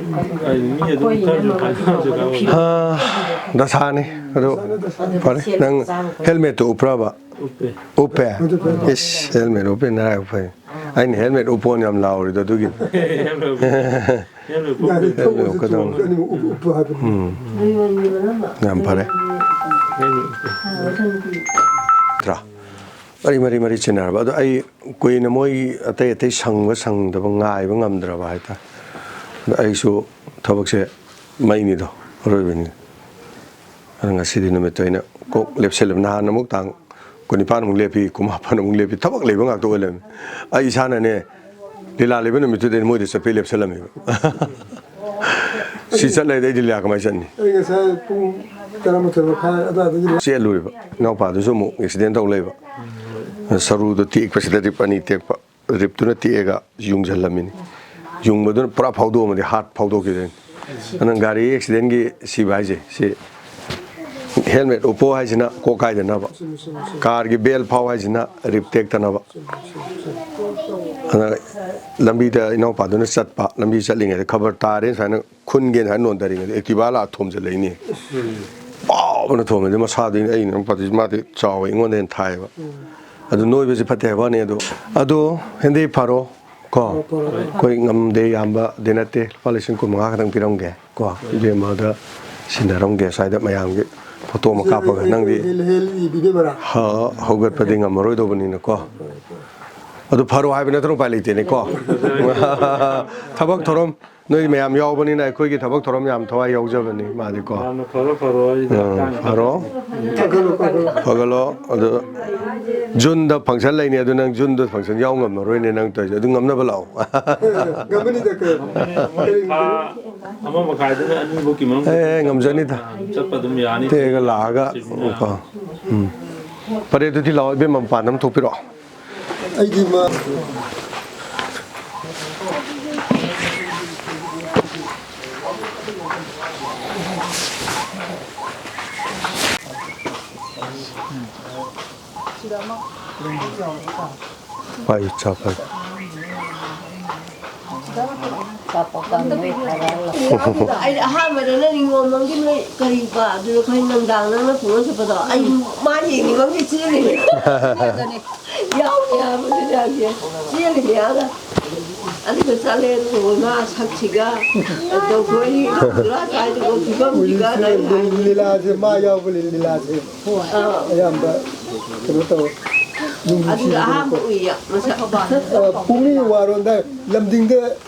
ꯑꯩ ꯃꯤ ꯑꯗꯨꯝ ꯈꯔꯁꯨ ꯍꯥꯏꯅꯕ ꯖꯒꯥ ꯑꯣꯏ꯫ ꯑꯥ, ꯗꯁꯥꯅꯤ꯫ ꯑꯗꯣ ꯐꯔꯦ, ꯅꯪ ꯍꯦꯜꯃꯦꯠꯇꯣ ꯎꯞꯄ꯭ꯔꯕ? ꯎꯞꯄꯦ꯫ ꯎꯞꯄꯦ? ꯎꯞꯄꯦ꯫ ꯏꯁ, ꯍꯦꯜꯃꯦꯠ ꯎꯞꯄꯦ, ꯅꯔꯥꯏꯕꯛ ꯐꯩ꯫ ꯑꯩꯅ ꯍꯦꯜꯃꯦꯠ ꯎꯞꯄꯣꯅ ꯌꯥꯝ ꯂꯥꯎꯔꯤꯗꯣ ꯑꯗꯨꯒꯤ꯫ ꯍꯦꯜꯃꯦꯠ ꯎꯞꯄꯦ꯫ ꯍꯦꯜꯃꯦꯠ ꯎꯞꯄꯦ꯫ ꯌꯥꯔꯦ, ꯊꯣꯛꯑꯁꯨ ꯀꯩꯗꯧꯔꯕ? ꯊꯣꯛꯑꯁꯨ ꯑꯅꯤꯃꯛ ꯎꯞꯄꯨ, ꯎꯞꯄꯨ ꯍꯥꯏꯕꯅꯤ꯫ ꯎꯝ꯫ ꯌꯥꯝ ꯐꯔꯦ꯫ ꯍꯦꯜꯃꯦꯠ ꯎꯞꯄꯦ꯫ ꯅꯠꯇ꯭ꯔꯥ? ꯃꯔꯤ, ꯃꯔꯤ, ꯃꯔꯤ ꯆꯤꯟꯅꯔꯕ꯫ ꯑꯗꯣ ꯑꯩ ꯀꯨꯏꯅ ꯃꯣꯏꯒꯤ ꯑꯇꯩ ꯑꯇꯩ ꯁꯪꯕ ꯁꯪꯗꯕ ꯉꯥꯏꯕ ꯉꯝꯗ꯭ꯔꯕ ꯍꯥꯏꯇꯥꯔꯦ꯫ ꯑꯗꯣ ꯑꯩꯁꯨ ꯊꯕꯛꯁꯦ ꯃꯩꯅꯤꯗꯣ, ꯑꯔꯣꯏꯕꯅꯤ꯫ ꯑꯗꯣ ꯉꯁꯤꯗꯤ ꯅꯨꯃꯤꯠꯇꯣ ꯑꯩꯅ ꯀꯣꯛ ꯂꯦꯞꯁꯜꯂꯕ꯫ ꯅꯍꯥꯟ ꯑꯃꯨꯛ ꯇꯥꯡ ꯀꯨꯟꯅꯤꯄꯥꯟꯃꯨꯛ ꯂꯦꯞꯄꯤ, ꯀꯨꯟꯃꯥꯄꯟ ꯑꯃꯨꯛ ꯂꯦꯞꯄꯤ, ꯊꯕꯛ ꯂꯩꯕ ꯉꯥꯛꯇ ꯑꯣꯏ ꯂꯩꯔꯝꯃꯤ꯫ ꯑꯩ ꯏꯁꯥꯅꯅꯦ, ꯂꯤꯂꯥ ꯂꯩꯕ ꯅꯨꯃꯤꯠꯇꯨꯗ ꯑꯩꯅ ꯃꯣꯏꯗ ꯆꯠꯄꯩ ꯂꯦꯞꯁꯜꯂꯝꯃꯦꯕ꯫ ꯁꯤ ꯆꯠ ꯂꯩꯔꯗꯤ ꯑꯩ ꯂꯤꯂꯥ ꯀꯃꯥꯏꯅ ꯆꯠꯅꯤ? ꯑꯩ ꯉꯁꯥꯏ ꯄꯨꯡ ꯇꯔꯥꯃꯥꯊꯣꯏ ꯃꯈꯥꯏ ꯑꯗꯨꯋꯥꯏꯗꯒꯤ ꯆꯦꯜꯂꯨꯔꯦꯕ꯫ ꯏꯅꯥꯎꯄꯥꯗꯨꯁꯨ ꯑꯃꯨꯛ ꯑꯦꯛꯁꯤꯗꯦꯟ ꯇꯧ ꯂꯩꯕ꯫ ꯁꯔꯨꯗꯣ ꯇꯦꯛꯄꯁꯤꯗ ꯔꯤꯞ ꯑꯅꯤ ꯇꯦꯛꯄ꯫ ꯔꯤꯞꯇꯨꯅ ꯇꯦꯛꯑꯒ ꯌꯨꯡꯁꯤꯜꯂꯝꯃꯤꯅꯤ꯫ ꯌꯨꯡꯕꯗꯨꯅ ꯄꯨꯔꯥ ꯐꯥꯎꯗꯣꯛꯑꯝꯃꯗꯤ ꯍꯥꯔꯠ ꯐꯥꯎꯗꯣꯛꯈꯤꯗꯣꯏꯅꯤ꯫ ꯑꯗꯨꯅ ꯒꯥꯔꯤ ꯑꯦꯛꯁꯤꯗꯦꯟꯒꯤ ꯁꯤꯕ ꯍꯥꯏꯁꯦ, ꯁꯤ ꯍꯦꯜꯃꯦꯠ ꯎꯞꯄꯣ ꯍꯥꯏꯁꯤꯅ ꯀꯣꯛ ꯀꯥꯏꯗꯅꯕ, ꯀꯥꯔꯒꯤ ꯕꯦꯜ ꯐꯥꯎ ꯍꯥꯏꯁꯤꯅ ꯔꯤꯞ ꯇꯦꯛꯇꯅꯕ꯫ ꯑꯗꯨꯅ ꯂꯝꯕꯤꯗ ꯏꯅꯥꯎꯄꯥꯗꯨꯅ ꯆꯠꯄ, ꯂꯝꯕꯤ ꯆꯠꯂꯤꯉꯩꯗ ꯈꯕꯔ ꯇꯥꯔꯦ ꯁꯨꯃꯥꯏꯅ ꯈꯨꯟꯒꯦꯅ ꯍꯥꯏꯅ ꯅꯣꯟꯊꯔꯤꯉꯩꯗ ꯑꯦꯛꯇꯤꯚꯥ ꯂꯥꯛꯑ ꯊꯣꯝꯖꯤꯜꯂꯛꯏꯅꯦ꯫ ꯄꯥꯎ ꯑꯅ ꯊꯣꯝꯃꯦ꯫ ꯑꯗꯨ ꯃꯁꯥꯗꯤ ꯑꯩꯅ ꯑꯃꯨꯛ ꯄꯥꯗꯣꯏꯁꯦ, ꯃꯥꯗꯤ ꯆꯥꯎꯋꯦ, ꯑꯩꯉꯣꯟꯗ ꯍꯦꯟꯅ ꯊꯥꯏꯌꯦꯕ꯫ ꯑꯗꯨ ꯅꯣꯏꯕꯁꯤ ꯐꯠꯇꯦ ꯍꯥꯏꯕ ꯋꯥꯅꯤ꯫ ꯑꯗꯨ, ꯑꯗꯨ ꯍꯦꯟꯗꯤ ꯐꯔꯣ ꯀꯣ꯫ ꯑꯩꯈꯣꯏ ꯉꯝꯗꯦ, ꯌꯥꯝꯕꯗꯤ ꯅꯠꯇꯦ, ꯂꯨꯄꯥ ꯂꯤꯁꯤꯡ ꯀꯨꯟꯃꯉꯥ ꯈꯛꯇꯪ ꯄꯤꯔꯝꯒꯦ ꯀꯣ꯫ ꯏꯕꯦꯝꯃꯗ ꯁꯤꯟꯅꯔꯝꯒꯦ, ꯁ꯭ꯋꯥꯏꯗ ꯃꯌꯥꯝꯒꯤ ꯐꯣꯇꯣ ꯑꯃ ꯀꯥꯞꯄꯒ꯫ ꯅꯪꯗꯤ ꯍꯦꯜ-, ꯍꯦꯜ ꯏꯕꯤꯗꯣꯏꯕꯔꯥ? ꯍ-, ꯍꯧꯒꯠꯄꯗꯤ ꯉꯝꯃꯔꯣꯏꯗꯧꯕꯅꯤꯅꯀꯣ꯫ ꯑꯗꯨ ꯐꯔꯣ ꯍꯥꯏꯕ ꯅꯠꯇꯅ ꯎꯄꯥꯏ ꯂꯩꯇꯦꯅꯦꯀꯣ꯫ ꯊꯕꯛ ꯊꯧꯔꯝ ꯅꯣꯏ ꯃꯌꯥꯝ ꯌꯥꯎꯕꯅꯤꯅ ꯑꯩꯈꯣꯏꯒꯤ ꯊꯕꯛ ꯊꯧꯔꯝ ꯌꯥꯝ ꯊꯋꯥꯏ ꯌꯥꯎꯖꯕꯅꯤ ꯃꯥꯗꯤꯀꯣ꯫ ꯌꯥꯝꯅ ꯐꯔꯣ, ꯐꯔꯣ, ꯑꯩꯗꯤ ꯎꯝ, ꯍꯛꯆꯥꯡ ꯐꯔꯣ꯫ ꯐꯒꯠꯂꯣ, ꯐꯒꯠꯂꯣ꯫ ꯑꯗꯨ ꯖꯨꯟꯗ ꯐꯪꯁꯟ ꯂꯩꯅꯤ, ꯑꯗꯨ ꯅꯪ ꯖꯨꯟꯗ ꯐꯪꯁꯟ ꯌꯥꯎ ꯉꯝꯃꯔꯣꯏꯅꯦ ꯅꯪ ꯇꯧꯔꯤꯁꯦ꯫ ꯑꯗꯨ ꯉꯝꯅꯕ ꯂꯥꯛꯑꯣ꯫ ꯉꯝꯃꯅꯤꯗ ꯀꯩ꯫ ꯊꯥ ꯑꯃ ꯃꯈꯥꯏꯗꯅ ꯑꯅꯤꯐꯧꯀꯤ ꯃꯅꯨꯡꯗ ꯑꯦ, ꯉꯝꯖꯅꯤꯗ꯫ ꯆꯠꯄ ꯑꯗꯨꯝ ꯌꯥꯅꯤ꯫ ꯇꯦꯛꯑꯒ ꯂꯥꯛꯑꯒ ꯀꯣ꯫ ꯎꯝ꯫ ꯐꯔꯦ, ꯑꯗꯨꯗꯤ ꯂꯥꯛꯑꯣ ꯏꯕꯦꯝꯃ, ꯃꯄꯥꯟꯗ ꯑꯃ ꯊꯣꯛꯄꯤꯔꯛꯑꯣ꯫ ꯑꯩꯒꯤ ꯃꯥ ꯄꯥꯏ ꯆꯥ ꯄꯥꯏ꯫ ꯑꯩꯅ ꯑꯍꯥꯟꯕꯗꯅ ꯅꯤꯉꯣꯜ ꯃꯪꯒꯤ ꯅꯣꯏ ꯀꯔꯤ ꯄꯥ ꯑꯗꯨꯅ ꯈꯣꯏ ꯅꯨꯡꯗꯥꯡ ꯅꯪꯅ ꯄꯨꯔ ꯆꯠꯄꯗꯣ ꯑꯩ ꯃꯥ ꯌꯦꯡꯉꯤꯕ ꯑꯃꯗꯤ ꯆꯦꯜꯂꯤꯅꯦ꯫ ꯌꯥꯎꯅꯤ ꯍꯥꯏꯕꯗꯨ ꯌꯥꯎꯗꯦ꯫ ꯆꯦꯜꯂꯤꯅꯦ ꯑꯥꯗ꯫ ꯑꯗꯨꯒ ꯆꯠꯂꯦ ꯑꯗꯨꯒ ꯃꯥ ꯁꯛꯁꯤꯒ ꯇꯧꯊꯣꯛꯏ꯫ ꯄꯨꯔꯥ ꯀꯥꯏꯗꯀꯣ ꯐꯤꯕꯝꯁꯤꯒ ꯍꯧꯖꯤꯛꯁꯦ ꯂꯤ-, ꯂꯤꯂꯥꯁꯦ ꯃꯥ ꯌꯥꯎꯕꯅꯤ ꯂꯤꯂꯥꯁꯦ꯫ ꯑꯥ꯫ ꯑꯌꯥꯝꯕ ꯀꯩꯅꯣ ꯇꯧꯋꯦ꯫ ꯅꯨꯡꯕꯨ ꯑꯗꯨꯗ ꯅꯨꯡꯁꯤꯕꯅꯦꯀꯣ꯫ ꯑꯍꯥꯟꯕ ꯎꯏꯌꯦ ꯃꯁꯛ꯫ ꯑ, ꯄꯨꯡ ꯋꯥꯔꯣꯝꯗ ꯂꯝꯗꯤꯡꯗ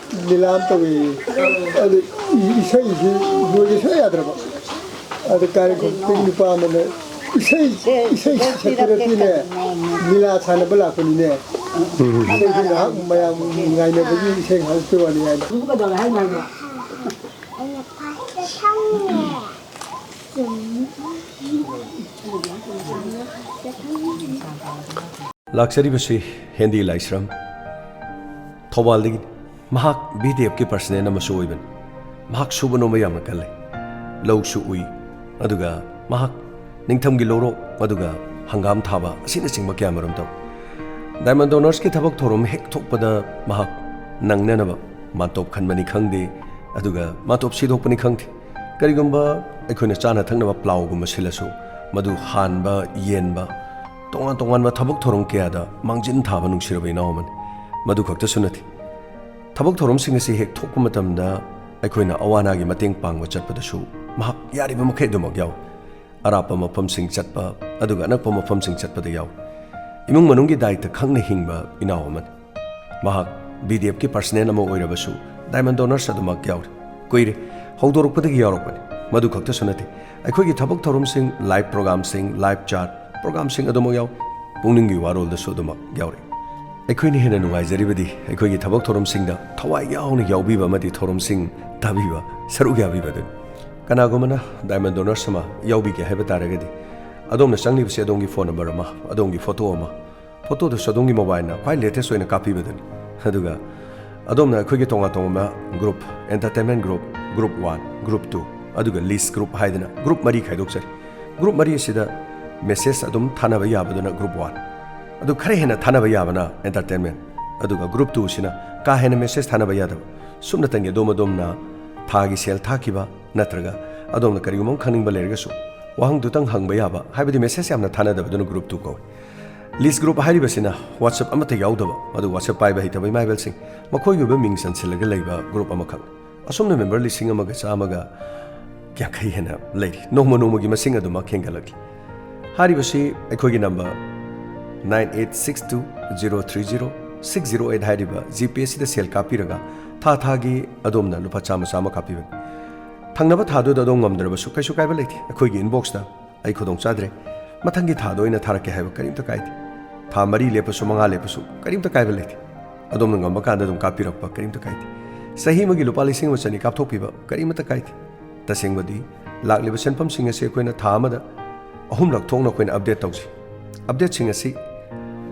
ꯂꯤꯂꯥ ꯑꯃ ꯇꯧꯏ꯫ ꯑꯗꯨ ꯏꯁꯩꯁꯤ ꯂꯣꯏꯒꯦ ꯁꯨꯡꯌꯥ ꯌꯥꯗ꯭ꯔꯕ꯫ ꯑꯗꯨ ꯀꯥꯏꯔꯦꯟꯈꯣꯡ ꯄꯤꯛ ꯅꯨꯄꯥ ꯑꯃꯅ ꯏꯁꯩ, ꯏꯁꯩ ꯁꯛꯄꯤꯔꯛꯀꯦꯅꯦ, ꯂꯤꯂꯥ ꯁꯥꯟꯅꯕ ꯂꯥꯛꯄꯅꯤꯅꯦ꯫ ꯏꯁꯩꯁꯤ ꯉꯥꯏꯍꯥꯛ ꯃꯌꯥꯝ ꯉꯥꯏꯅꯕꯒꯤ ꯏꯁꯩ ꯉꯥꯏꯍꯥꯛꯀꯤ ꯋꯥꯅꯤ ꯍꯥꯏꯅ꯫ ꯂꯥꯛꯆꯔꯤꯕꯁꯤ ꯍꯦꯟꯗꯤ ꯂꯥꯏꯁ꯭ꯔꯝ, ꯊꯧꯕꯥꯜꯗꯒꯤꯅꯤ꯫ ꯃꯍꯥꯛ ꯕꯤ ꯗꯤ ꯑꯦꯐꯀꯤ ꯄꯔꯁꯅꯦꯜ ꯑꯃꯁꯨ ꯑꯣꯏꯕꯅꯤ꯫ ꯃꯍꯥꯛ ꯁꯨꯕ ꯅꯣꯝꯕ ꯌꯥꯝꯅ ꯀꯜꯂꯤ꯫ ꯂꯧꯁꯨ ꯎꯏ, ꯑꯗꯨꯒ ꯃꯍꯥꯛ ꯅꯤꯡꯊꯝꯒꯤ ꯂꯧꯔꯣꯛ, ꯑꯗꯨꯒ ꯍꯪꯒꯥꯝ ꯊꯥꯕ ꯑꯁꯤꯅꯆꯤꯡꯕ ꯀꯌꯥ ꯃꯔꯨꯝ ꯇꯧꯏ꯫ ꯗꯥꯏꯃꯟ ꯗꯣꯅꯔꯁꯀꯤ ꯊꯕꯛ ꯊꯧꯔꯝ ꯍꯦꯛ ꯊꯣꯛꯄꯗ ꯃꯍꯥꯛ ꯅꯪꯅꯅꯕ ꯃꯥꯟꯇꯣꯞ ꯈꯟꯕꯅꯤ ꯈꯪꯗꯦ, ꯑꯗꯨꯒ ꯃꯥꯟꯇꯣꯞ ꯁꯤꯗꯣꯛꯄꯅꯤ ꯈꯪꯗꯦ, ꯀꯔꯤꯒꯨꯝꯕ ꯑꯩꯈꯣꯏꯅ ꯆꯥꯅ ꯊꯛꯅꯕ ꯄ꯭ꯂꯥꯎꯒꯨꯝꯕ ꯁꯤꯜꯂꯁꯨ ꯃꯗꯨ ꯍꯥꯟꯕ, ꯌꯦꯟꯕ, ꯇꯣꯉꯥꯟ ꯇꯣꯉꯥꯟꯕ ꯊꯕꯛ ꯊꯧꯔꯝ ꯀꯌꯥꯗ ꯃꯥꯡꯖꯤꯟ ꯊꯥꯕ ꯅꯨꯡꯁꯤꯔꯕ ꯏꯅꯥꯎ ꯑꯃꯅꯤ꯫ ꯃꯗꯨ ꯈꯛꯇꯁꯨ ꯅꯠꯇꯦ, ꯊꯕꯛ ꯊꯧꯔꯝꯁꯤꯡ ꯑꯁꯤ ꯍꯦꯛ ꯊꯣꯛꯄ ꯃꯇꯝꯗ ꯑꯩꯈꯣꯏꯅ ꯑꯋꯥ ꯑꯅꯥꯒꯤ ꯃꯇꯦꯡ ꯄꯥꯡꯕ ꯆꯠꯄꯗꯁꯨ ꯃꯍꯥꯛ ꯌꯥꯔꯤꯕ ꯃꯈꯩ ꯑꯗꯨꯃꯛ ꯌꯥꯎꯏ꯫ ꯑꯔꯥꯞꯄ ꯃꯐꯝꯁꯤꯡ ꯆꯠꯄ, ꯑꯗꯨꯒ ꯑꯅꯛꯄ ꯃꯐꯝꯁꯤꯡ ꯆꯠꯄꯗ ꯌꯥꯎꯏ꯫ ꯏꯃꯨꯡ ꯃꯅꯨꯡꯒꯤ ꯗꯥꯏꯇ ꯈꯪꯅ ꯍꯤꯡꯕ ꯏꯅꯥꯎ ꯑꯃꯅꯤ꯫ ꯃꯍꯥꯛ ꯕꯤ ꯗꯤ ꯑꯦꯐꯀꯤ ꯄꯔꯁꯅꯦꯜ ꯑꯃ ꯑꯣꯏꯔꯕꯁꯨ ꯗꯥꯏꯃꯟ ꯗꯣꯅꯔꯁ ꯑꯗꯨꯃꯛ ꯌꯥꯎꯔꯤ꯫ ꯀꯨꯏꯔꯦ, ꯍꯧꯗꯣꯔꯛꯄꯗꯒꯤ ꯌꯥꯎꯔꯛꯄꯅꯤ꯫ ꯃꯗꯨ ꯈꯛꯇꯁꯨ ꯅꯠꯇꯦ, ꯑꯩꯈꯣꯏꯒꯤ ꯊꯕꯛ ꯊꯧꯔꯝꯁꯤꯡ, ꯂꯥꯏꯚ ꯄ꯭ꯔꯣꯒꯥꯝꯁꯤꯡ, ꯂꯥꯏꯚ ꯆꯥꯠ ꯄ꯭ꯔꯣꯒꯥꯝꯁꯤꯡ ꯑꯗꯨꯃꯛ ꯌꯥꯎꯏ꯫ ꯄꯨꯛꯅꯤꯡꯒꯤ ꯋꯥꯔꯣꯜꯗꯁꯨ ꯑꯗꯨꯃꯛ ꯌꯥꯎꯔꯛꯏ꯫ ꯑꯩꯈꯣꯏꯅ ꯍꯦꯟꯅ ꯅꯨꯡꯉꯥꯏꯖꯔꯤꯕꯗꯤ ꯑꯩꯈꯣꯏꯒꯤ ꯊꯕꯛ ꯊꯧꯔꯝꯁꯤꯡꯗ ꯊꯋꯥꯏ ꯌꯥꯎꯅ ꯌꯥꯎꯕꯤꯕ ꯑꯃꯗꯤ ꯊꯧꯔꯝꯁꯤꯡ ꯇꯥꯕꯤꯕ, ꯁꯔꯨꯛ ꯌꯥꯕꯤꯕ ꯑꯗꯨꯅꯤ꯫ ꯀꯅꯥꯒꯨꯝꯕꯅ ꯗꯥꯏꯃꯟ ꯗꯣꯅꯔꯁ ꯑꯃ ꯌꯥꯎꯕꯤꯒꯦ ꯍꯥꯏꯕ ꯇꯥꯔꯒꯗꯤ, ꯑꯗꯣꯝꯅ ꯆꯪꯂꯤꯕꯁꯤ ꯑꯗꯣꯝꯒꯤ ꯐꯣꯟ ꯅꯝꯕꯔ ꯑꯃ, ꯑꯗꯣꯝꯒꯤ ꯐꯣꯇꯣ ꯑꯃ, ꯐꯣꯇꯣꯗꯨꯁꯨ ꯑꯗꯣꯝꯒꯤ ꯃꯣꯕꯥꯏꯜꯅ ꯈ꯭ꯋꯥꯏ ꯂꯦꯇꯦꯁ ꯑꯣꯏꯅ ꯀꯥꯞꯄꯤꯕꯗꯨꯅꯤ꯫ ꯑꯗꯨꯒ ꯑꯗꯣꯝꯅ ꯑꯩꯈꯣꯏꯒꯤ ꯇꯣꯉꯥꯟ ꯇꯣꯉꯥꯟꯕ group, entertainment group, group one, group two, ꯑꯗꯨꯒ ꯂꯤꯁ ꯒ꯭ꯔꯨꯞ ꯍꯥꯏꯗꯅ ꯒ꯭ꯔꯨꯞ ꯃꯔꯤ ꯈꯥꯏꯗꯣꯛꯆꯔꯤ꯫ ꯒ꯭ꯔꯨꯞ ꯃꯔꯤ ꯑꯁꯤꯗ ꯃꯦꯁꯦꯖ ꯑꯗꯨꯝ ꯊꯥꯅꯕ ꯌꯥꯕꯗꯨꯅ ꯒ꯭ꯔꯨꯞ ꯋꯥꯟ, ꯑꯗꯨ ꯈꯔ ꯍꯦꯟꯅ ꯊꯥꯅꯕ ꯌꯥꯕꯅ ꯑꯦꯟꯇꯔꯇꯦꯟꯃꯦꯟ, ꯑꯗꯨꯒ ꯒ꯭ꯔꯨꯞ ꯇꯨꯁꯤꯅ ꯀꯥ ꯍꯦꯟꯅ ꯃꯦꯁꯦꯖ ꯊꯥꯅꯕ ꯌꯥꯗꯕ, ꯁꯨꯞꯅꯇꯪꯒꯤ ꯑꯗꯣꯝ ꯑꯗꯣꯝꯅ ꯊꯥꯒꯤ ꯁꯦꯜ ꯊꯥꯈꯤꯕ ꯅꯠꯇ꯭ꯔꯒ ꯑꯗꯣꯝꯅ ꯀꯔꯤꯒꯨꯝꯕ ꯑꯃ ꯈꯪꯅꯤꯡꯕ ꯂꯩꯔꯒꯁꯨ ꯋꯥꯍꯪꯗꯨꯇꯪ ꯍꯪꯕ ꯌꯥꯕ, ꯍꯥꯏꯕꯗꯤ ꯃꯦꯁꯦꯖ ꯌꯥꯝꯅ ꯊꯥꯅꯗꯕꯗꯨꯅ ꯒ꯭ꯔꯨꯞ ꯇꯨ ꯀꯧꯏ꯫ ꯂꯤꯁ ꯒ꯭ꯔꯨꯞ ꯍꯥꯏꯔꯤꯕꯁꯤꯅ ꯋꯥꯆꯞ ꯑꯃꯠꯇ ꯌꯥꯎꯗꯕ, ꯃꯗꯨ ꯋꯥꯆꯞ ꯄꯥꯏꯕ ꯍꯩꯇꯕ ꯏꯃꯥ ꯏꯕꯦꯜꯁꯤꯡ, ꯃꯈꯣꯏꯒꯤ ꯑꯣꯏꯕ ꯃꯤꯡ ꯆꯟꯁꯤꯜꯂꯒ ꯂꯩꯕ ꯒ꯭ꯔꯨꯞ ꯑꯃꯈꯛ꯫ ꯑꯁꯨꯝꯅ ꯃꯦꯝꯕꯔ ꯂꯤꯁꯤꯡ ꯑꯃꯒ ꯆꯥꯝꯃꯒ ꯌꯥꯡꯈꯩ ꯍꯦꯟꯅ ꯂꯩꯔꯤ꯫ ꯅꯣꯡꯃ ꯅꯣꯡꯃꯒꯤ ꯃꯁꯤꯡ ꯑꯗꯨꯃꯛ ꯍꯦꯟꯒꯠꯂꯛꯂꯤ꯫ ꯍꯥꯏꯔꯤꯕꯁꯤ ꯑꯩꯈꯣꯏꯒꯤ number nine eight six two zero three zero six zero eight ꯍꯥꯏꯔꯤꯕ ꯖꯤ ꯄꯦ ꯑꯁꯤꯗ ꯁꯦꯜ ꯀꯥꯞꯄꯤꯔꯒ ꯊꯥ ꯊꯥꯒꯤ ꯑꯗꯣꯝꯅ ꯂꯨꯄꯥ ꯆꯥꯝꯃ ꯆꯥꯝꯃ ꯀꯥꯞꯄꯤꯕꯅꯤ꯫ ꯊꯪꯅꯕ ꯊꯥꯗꯨꯗ ꯑꯗꯣꯝ ꯉꯝꯗ꯭ꯔꯕꯁꯨ ꯀꯩꯁꯨ ꯀꯥꯏꯕ ꯂꯩꯇꯦ꯫ ꯑꯩꯈꯣꯏꯒꯤ ꯏꯟꯕꯣꯛꯁꯇ "ꯑꯩ ꯈꯨꯗꯣꯡ ꯆꯥꯗ꯭ꯔꯦ, ꯃꯊꯪꯒꯤ ꯊꯥꯗ ꯑꯣꯏꯅ ꯊꯥꯔꯛꯀꯦ" ꯍꯥꯏꯕ ꯀꯔꯤꯝꯇ ꯀꯥꯏꯗꯦ꯫ ꯊꯥ ꯃꯔꯤ ꯂꯦꯞꯄꯁꯨ, ꯃꯉꯥ ꯂꯦꯞꯄꯁꯨ ꯀꯔꯤꯝꯇ ꯀꯥꯏꯕ ꯂꯩꯇꯦ꯫ ꯑꯗꯣꯝꯅ ꯉꯝꯕ ꯀꯥꯟꯗ ꯑꯗꯨꯝ ꯀꯥꯞꯄꯤꯔꯛꯄ ꯀꯔꯤꯝꯇ ꯀꯥꯏꯗꯦ꯫ ꯆꯍꯤ ꯑꯃꯒꯤ ꯂꯨꯄꯥ ꯂꯤꯁꯤꯡ ꯑꯃ ꯆꯅꯤ ꯀꯥꯞꯊꯣꯛꯄꯤꯕ ꯀꯔꯤꯃꯠꯇ ꯀꯥꯏꯗꯦ꯫ ꯇꯁꯦꯡꯕꯗꯤ, ꯂꯥꯛꯂꯤꯕ ꯁꯦꯟꯐꯝꯁꯤꯡ ꯑꯁꯤ ꯑꯩꯈꯣꯏꯅ ꯊꯥ ꯑꯃꯗ ꯑꯍꯨꯝꯂꯛ ꯊꯣꯛꯅ ꯑꯩꯈꯣꯏꯅ ꯑꯞꯗꯦꯠ ꯇꯧꯖꯩ꯫ ꯑꯞꯗꯦꯠꯁꯤꯡ ꯑꯁꯤ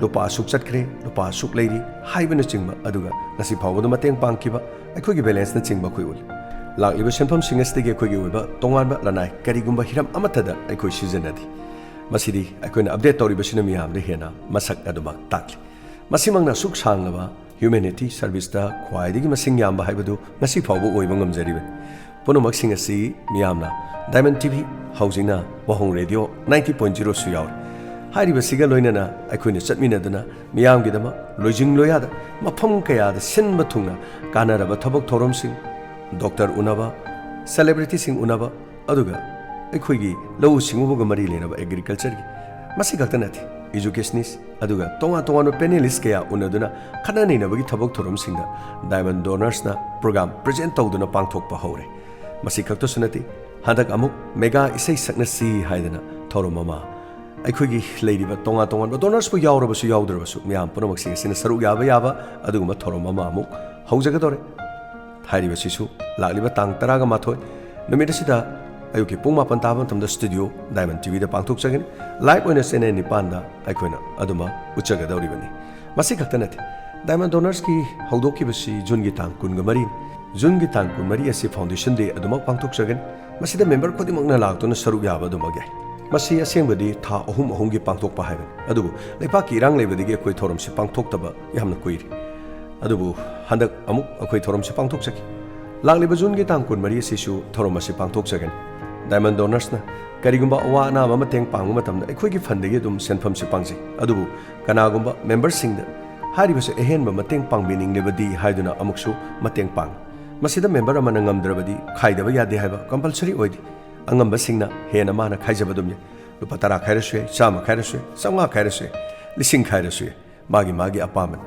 ꯂꯨꯄꯥ ꯑꯁꯨꯛ ꯆꯠꯈ꯭ꯔꯦ, ꯂꯨꯄꯥ ꯑꯁꯨꯛ ꯂꯩꯔꯤ ꯍꯥꯏꯕꯅꯆꯤꯡꯕ, ꯑꯗꯨꯒ ꯉꯁꯤ ꯐꯥꯎꯕꯗ ꯃꯇꯦꯡ ꯄꯥꯡꯈꯤꯕ ꯑꯩꯈꯣꯏꯒꯤ ꯕꯦꯂꯦꯟꯁꯅꯆꯤꯡꯕ ꯑꯩꯈꯣꯏ ꯎꯠꯂꯤ꯫ ꯂꯥꯛꯂꯤꯕ ꯁꯦꯟꯐꯝꯁꯤꯡ ꯑꯁꯤꯗꯒꯤ ꯑꯩꯈꯣꯏꯒꯤ ꯑꯣꯏꯕ ꯇꯣꯉꯥꯟꯕ ꯂꯅꯥꯏ ꯀꯔꯤꯒꯨꯝꯕ ꯍꯤꯔꯝ ꯑꯃꯠꯇꯗ ꯑꯩꯈꯣꯏ ꯁꯤꯖꯤꯟꯅꯗꯦ꯫ ꯃꯁꯤꯗꯤ ꯑꯩꯈꯣꯏꯅ ꯑꯞꯗꯦꯠ ꯇꯧꯔꯤꯕꯁꯤꯅ ꯃꯤꯌꯥꯝꯗ ꯍꯦꯟꯅ ꯃꯁꯛ ꯑꯗꯨꯃꯛ ꯇꯥꯛꯂꯤ꯫ ꯃꯁꯤꯃꯛꯅ ꯑꯁꯨꯛ ꯁꯥꯡꯂꯕ ꯍ꯭ꯌꯨꯃꯦꯅꯤꯇꯤ ꯁꯔꯚꯤꯁꯇ ꯈ꯭ꯋꯥꯏꯗꯒꯤ ꯃꯁꯤꯡ ꯌꯥꯝꯕ ꯍꯥꯏꯕꯗꯨ ꯉꯁꯤ ꯐꯥꯎꯕ ꯑꯣꯏꯕ ꯉꯝꯖꯔꯤꯕꯅꯤ꯫ ꯄꯨꯝꯅꯃꯛꯁꯤꯡ ꯑꯁꯤ ꯃꯤꯌꯥꯝꯅ ꯗꯥꯏꯃꯟ ꯇꯤ ꯚꯤ, ꯍꯧꯖꯤꯛꯅ ꯋꯥꯍꯣꯡ ꯔꯦꯗꯤꯑꯣ ninety point zero ꯁꯨ ꯌꯥꯎꯔꯤ꯫ ꯍꯥꯏꯔꯤꯕꯁꯤꯒ ꯂꯣꯏꯅꯅ ꯑꯩꯈꯣꯏꯅ ꯆꯠꯃꯤꯟꯅꯗꯨꯅ ꯃꯤꯌꯥꯝꯒꯤꯗꯃꯛ ꯂꯣꯏꯖꯤꯡ ꯂꯣꯌꯥꯗ ꯃꯐꯝ ꯀꯌꯥꯗ ꯁꯤꯟꯕ ꯊꯨꯡꯅ ꯀꯥꯟꯅꯔꯕ ꯊꯕꯛ ꯊꯧꯔꯝꯁꯤꯡ, ꯗꯣꯛꯇꯔ ꯎꯅꯕ, ꯁꯦꯂꯦꯕ꯭ꯔꯤꯇꯤꯁꯤꯡ ꯎꯅꯕ, ꯑꯗꯨꯒ ꯑꯩꯈꯣꯏꯒꯤ ꯂꯧꯎ ꯁꯤꯡꯎꯕꯒ ꯃꯔꯤ ꯂꯩꯅꯕ ꯑꯦꯒ꯭ꯔꯤꯀꯜꯆꯔꯒꯤ, ꯃꯁꯤ ꯈꯛꯇ ꯅꯠꯇꯦ, educationist, ꯑꯗꯨꯒ ꯇꯣꯉꯥꯟ ꯇꯣꯉꯥꯟꯕ panelist ꯀꯌꯥ ꯎꯅꯗꯨꯅ ꯈꯟꯅ ꯅꯩꯅꯕꯒꯤ ꯊꯕꯛ ꯊꯧꯔꯝꯁꯤꯡꯗ Diamond Donorsꯅ program present ꯇꯧꯗꯨꯅ ꯄꯥꯡꯊꯣꯛꯄ ꯍꯧꯔꯦ꯫ ꯃꯁꯤ ꯈꯛꯇꯁꯨ ꯅꯠꯇꯦ, ꯍꯟꯗꯛ ꯑꯃꯨꯛ mega ꯏꯁꯩ ꯁꯛꯅꯁꯤ ꯍꯥꯏꯗꯅ ꯊꯧꯔꯝ ꯑꯃ, ꯑꯩꯈꯣꯏꯒꯤ ꯂꯩꯔꯤꯕ ꯇꯣꯉꯥꯟ ꯇꯣꯉꯥꯟꯕ donorsꯄꯨ ꯌꯥꯎꯔꯕꯁꯨ ꯌꯥꯎꯗ꯭ꯔꯕꯁꯨ ꯃꯌꯥꯝ ꯄꯨꯝꯅꯃꯛꯁꯤꯡ ꯑꯁꯤꯅ ꯁꯔꯨꯛ ꯌꯥꯕ ꯌꯥꯕ ꯑꯗꯨꯒꯨꯝꯕ ꯊꯧꯔꯝ ꯑꯃ ꯑꯃꯨꯛ ꯍꯧꯖꯒꯗꯧꯔꯦ꯫ ꯍꯥꯏꯔꯤꯕꯁꯤꯁꯨ ꯂꯥꯛꯂꯤꯕ ꯇꯥꯡ ꯇꯔꯥꯒ ꯃꯥꯊꯣꯏ ꯅꯨꯃꯤꯠ ꯑꯁꯤꯗ ꯑꯌꯨꯛꯀꯤ ꯄꯨꯡ ꯃꯥꯄꯟ ꯇꯥꯕ ꯃꯇꯝꯗ studio Diamond TVꯗ ꯄꯥꯡꯊꯣꯛꯆꯒꯅꯤ꯫ Live ꯑꯣꯏꯅ channel ꯅꯤꯄꯥꯟꯗ ꯑꯩꯈꯣꯏꯅ ꯑꯗꯨꯃꯛ ꯎꯠꯆꯒꯗꯧꯔꯤꯕꯅꯤ꯫ ꯃꯁꯤ ꯈꯛꯇ ꯅꯠꯇꯦ, Diamond Donorsꯀꯤ ꯍꯧꯗꯣꯛꯈꯤꯕꯁꯤ Juneꯒꯤ ꯇꯥꯡ ꯀꯨꯟꯒ ꯃꯔꯤꯅꯤ꯫ Juneꯒꯤ ꯇꯥꯡ ꯀꯨꯟꯃꯔꯤ ꯑꯁꯤ Foundation Day ꯑꯗꯨꯃꯛ ꯄꯥꯡꯊꯣꯛꯆꯒꯅꯤ꯫ ꯃꯁꯤꯗ member ꯈꯨꯗꯤꯡꯃꯛꯅ ꯂꯥꯛꯇꯨꯅ ꯁꯔꯨꯛ ꯌꯥꯕ ꯑꯗꯨꯃꯛ ꯌꯥꯏ꯫ ꯃꯁꯤ ꯑꯁꯦꯡꯕꯗꯤ ꯊꯥ ꯑꯍꯨꯝ ꯑꯍꯨꯝꯒꯤ ꯄꯥꯡꯊꯣꯛꯄ ꯍꯥꯏꯕꯅꯤ, ꯑꯗꯨꯕꯨ ꯂꯩꯄꯥꯛꯀꯤ ꯏꯔꯥꯡ ꯂꯩꯕꯗꯒꯤ ꯑꯩꯈꯣꯏ ꯊꯧꯔꯝꯁꯤ ꯄꯥꯡꯊꯣꯛꯇꯕ ꯌꯥꯝꯅ ꯀꯨꯏꯔꯦ꯫ ꯑꯗꯨꯕꯨ ꯍꯟꯗꯛ ꯑꯃꯨꯛ ꯑꯩꯈꯣꯏ ꯊꯧꯔꯝꯁꯤ ꯄꯥꯡꯊꯣꯛꯆꯒꯦ꯫ ꯂꯥꯛꯂꯤꯕ Juneꯒꯤ ꯇꯥꯡ ꯀꯨꯟꯃꯔꯤ ꯑꯁꯤꯁꯨ ꯊꯧꯔꯝ ꯑꯁꯤ ꯄꯥꯡꯊꯣꯛꯆꯒꯅꯤ꯫ Diamond Donorsꯅ ꯀꯔꯤꯒꯨꯝꯕ ꯑꯋꯥ ꯑꯅꯥ ꯑꯃ ꯃꯇꯦꯡ ꯄꯥꯡꯕ ꯃꯇꯝꯗ ꯑꯩꯈꯣꯏꯒꯤ fundꯗꯒꯤ ꯑꯗꯨꯝ ꯁꯦꯟꯐꯝꯁꯤ ꯄꯥꯡꯖꯩ꯫ ꯑꯗꯨꯕꯨ ꯀꯅꯥꯒꯨꯝꯕ memberꯁꯤꯡꯗ ꯍꯥꯏꯔꯤꯕꯁꯤ ꯑꯍꯦꯟꯕ ꯃꯇꯦꯡ ꯄꯥꯡꯕꯤꯅꯤꯡꯂꯕꯗꯤ ꯍꯥꯏꯗꯨꯅ ꯑꯃꯨꯛꯁꯨ ꯃꯇꯦꯡ ꯄꯥꯡꯏ꯫ ꯃꯁꯤꯗ member ꯑꯃꯅ ꯉꯝꯗ꯭ꯔꯕꯗꯤ ꯈꯥꯏꯗꯕ ꯌꯥꯗꯦ ꯍꯥꯏꯕ compulsory ꯑꯣꯏꯗꯦ꯫ ꯑꯉꯝꯕꯁꯤꯡꯅ ꯍꯦꯟꯅ ꯃꯥꯅ ꯈꯥꯏꯖꯕ ꯑꯗꯨꯝ ꯌꯥꯏ꯫ ꯂꯨꯄꯥ ꯇꯔꯥ ꯈꯥꯏꯔꯁꯨ ꯌꯥꯏ, ꯆꯥꯝꯃ ꯈꯥꯏꯔꯁꯨ ꯌꯥꯏ, ꯆꯥꯝꯃꯉꯥ ꯈꯥꯏꯔꯁꯨ ꯌꯥꯏ, ꯂꯤꯁꯤꯡ ꯈꯥꯏꯔꯁꯨ ꯌꯥꯏ꯫ ꯃꯥꯒꯤ ꯃꯥꯒꯤ ꯑꯄꯥꯝꯕꯅꯤ꯫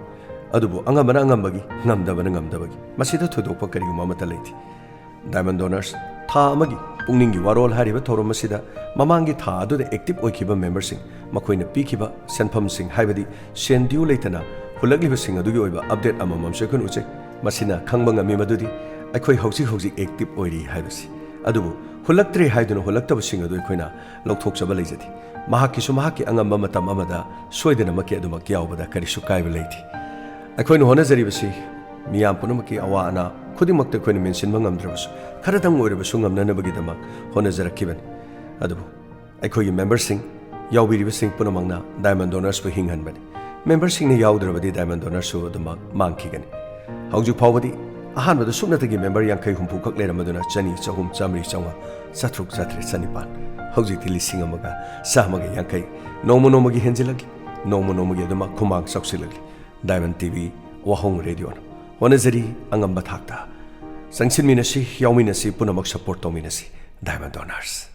ꯑꯗꯨꯕꯨ ꯑꯉꯝꯕꯅ ꯑꯉꯝꯕꯒꯤ, ꯉꯝꯗꯕꯅ ꯉꯝꯗꯕꯒꯤ, ꯃꯁꯤꯗ ꯊꯣꯏꯗꯣꯛꯄ ꯀꯔꯤꯒꯨꯝꯕ ꯑꯃꯠꯇ ꯂꯩꯇꯦ꯫ Diamond Donors ꯊꯥ ꯑꯃꯒꯤ ꯄꯨꯛꯅꯤꯡꯒꯤ ꯋꯥꯔꯣꯜ ꯍꯥꯏꯔꯤꯕ ꯊꯧꯔꯝ ꯑꯁꯤꯗ ꯃꯃꯥꯡꯒꯤ ꯊꯥ ꯑꯗꯨꯗ active ꯑꯣꯏꯈꯤꯕ memberꯁꯤꯡ, ꯃꯈꯣꯏꯅ ꯄꯤꯈꯤꯕ ꯁꯦꯟꯐꯝꯁꯤꯡ, ꯍꯥꯏꯕꯗꯤ ꯁꯦꯟ due ꯂꯩꯇꯅ ꯍꯨꯜꯂꯛꯂꯤꯕꯁꯤꯡ ꯑꯗꯨꯒꯤ ꯑꯣꯏꯕ update ꯑꯃꯃꯝꯁꯨ ꯑꯩꯈꯣꯏꯅ ꯎꯠꯆꯩ꯫ ꯃꯁꯤꯅ ꯈꯪꯕ ꯉꯝꯃꯤ ꯃꯗꯨꯗꯤ ꯑꯩꯈꯣꯏ ꯍꯧꯖꯤꯛ ꯍꯧꯖꯤꯛ active ꯑꯣꯏꯔꯤ ꯍꯥꯏꯕꯁꯤ꯫ ꯑꯗꯨꯕꯨ ꯍꯨꯜꯂꯛꯇ꯭ꯔꯦ ꯍꯥꯏꯗꯨꯅ ꯍꯨꯜꯂꯛꯇꯕꯁꯤꯡ ꯑꯗꯨ ꯑꯩꯈꯣꯏꯅ ꯂꯧꯊꯣꯛꯆꯕ ꯂꯩꯖꯗꯦ꯫ ꯃꯍꯥꯛꯀꯤꯁꯨ ꯃꯍꯥꯛꯀꯤ ꯑꯉꯝꯕ ꯃꯇꯝ ꯑꯃꯗ ꯁꯣꯏꯗꯅꯃꯛꯀꯤ ꯑꯗꯨꯃꯛ ꯌꯥꯎꯕꯗ ꯀꯔꯤꯁꯨ ꯀꯥꯏꯕ ꯂꯩꯇꯦ꯫ ꯑꯩꯈꯣꯏꯅ ꯍꯣꯠꯅꯖꯔꯤꯕꯁꯤ ꯃꯤꯌꯥꯝ ꯄꯨꯝꯅꯃꯛꯀꯤ ꯑꯋꯥ ꯑꯅꯥ ꯈꯨꯗꯤꯡꯃꯛꯇ ꯑꯩꯈꯣꯏꯅ ꯃꯦꯟꯁꯤꯟꯕ ꯉꯝꯗ꯭ꯔꯕꯁꯨ, ꯈꯔꯗꯪ ꯑꯣꯏꯔꯕꯁꯨ ꯉꯝꯅꯅꯕꯒꯤꯗꯃꯛ ꯍꯣꯠꯅꯖꯔꯛꯈꯤꯕꯅꯤ꯫ ꯑꯗꯨꯕꯨ ꯑꯩꯈꯣꯏꯒꯤ memberꯁꯤꯡ, ꯌꯥꯎꯕꯤꯔꯤꯕꯁꯤꯡ ꯄꯨꯝꯅꯃꯛꯅ Diamond Donorsꯄꯨ ꯍꯤꯡꯍꯟꯕꯅꯤ꯫ Memberꯁꯤꯡꯅ ꯌꯥꯎꯗ꯭ꯔꯕꯗꯤ Diamond Donorsꯁꯨ ꯑꯗꯨꯃꯛ ꯃꯥꯡꯈꯤꯒꯅꯤ꯫ ꯍꯧꯖꯤꯛ ꯐꯥꯎꯕꯗꯤ ꯑꯍꯥꯟꯕꯗ ꯁꯨꯞꯅꯇꯒꯤ member ꯌꯥꯡꯈꯩ ꯍꯨꯝꯐꯨ ꯈꯛ ꯂꯩꯔꯝꯕꯗꯨꯅ ꯆꯅꯤ, ꯆꯍꯨꯝ, ꯆꯥꯝꯃꯔꯤ, ꯆꯥꯝꯃꯉꯥ, ꯆꯥꯇ꯭ꯔꯨꯛ, ꯆꯥꯇ꯭ꯔꯦꯠ, ꯆꯅꯤꯄꯥꯟ, ꯍꯧꯖꯤꯛꯇꯤ ꯂꯤꯁꯤꯡ ꯑꯃꯒ ꯆꯥꯝꯃꯒ ꯌꯥꯡꯈꯩ꯫ ꯅꯣꯡꯃ ꯅꯣꯡꯃꯒꯤ ꯍꯦꯟꯖꯤꯜꯂꯛꯂꯤ, ꯅꯣꯡꯃ ꯅꯣꯡꯃꯒꯤ ꯑꯗꯨꯃꯛ ꯈꯨꯃꯥꯡ ꯆꯥꯎꯁꯤꯜꯂꯛꯂꯤ꯫ Diamond TV ꯋꯥꯍꯣꯡ ꯔꯦꯗꯤꯑꯣꯅ ꯍꯣꯠꯅꯖꯔꯤ ꯑꯉꯝꯕ ꯊꯥꯛꯇ꯫ ꯆꯪꯁꯤꯟꯃꯤꯟꯅꯁꯤ, ꯌꯥꯎꯃꯤꯟꯅꯁꯤ, ꯄꯨꯝꯅꯃꯛ support ꯇꯧꯃꯤꯟꯅꯁꯤ꯫ Diamond Donors꯫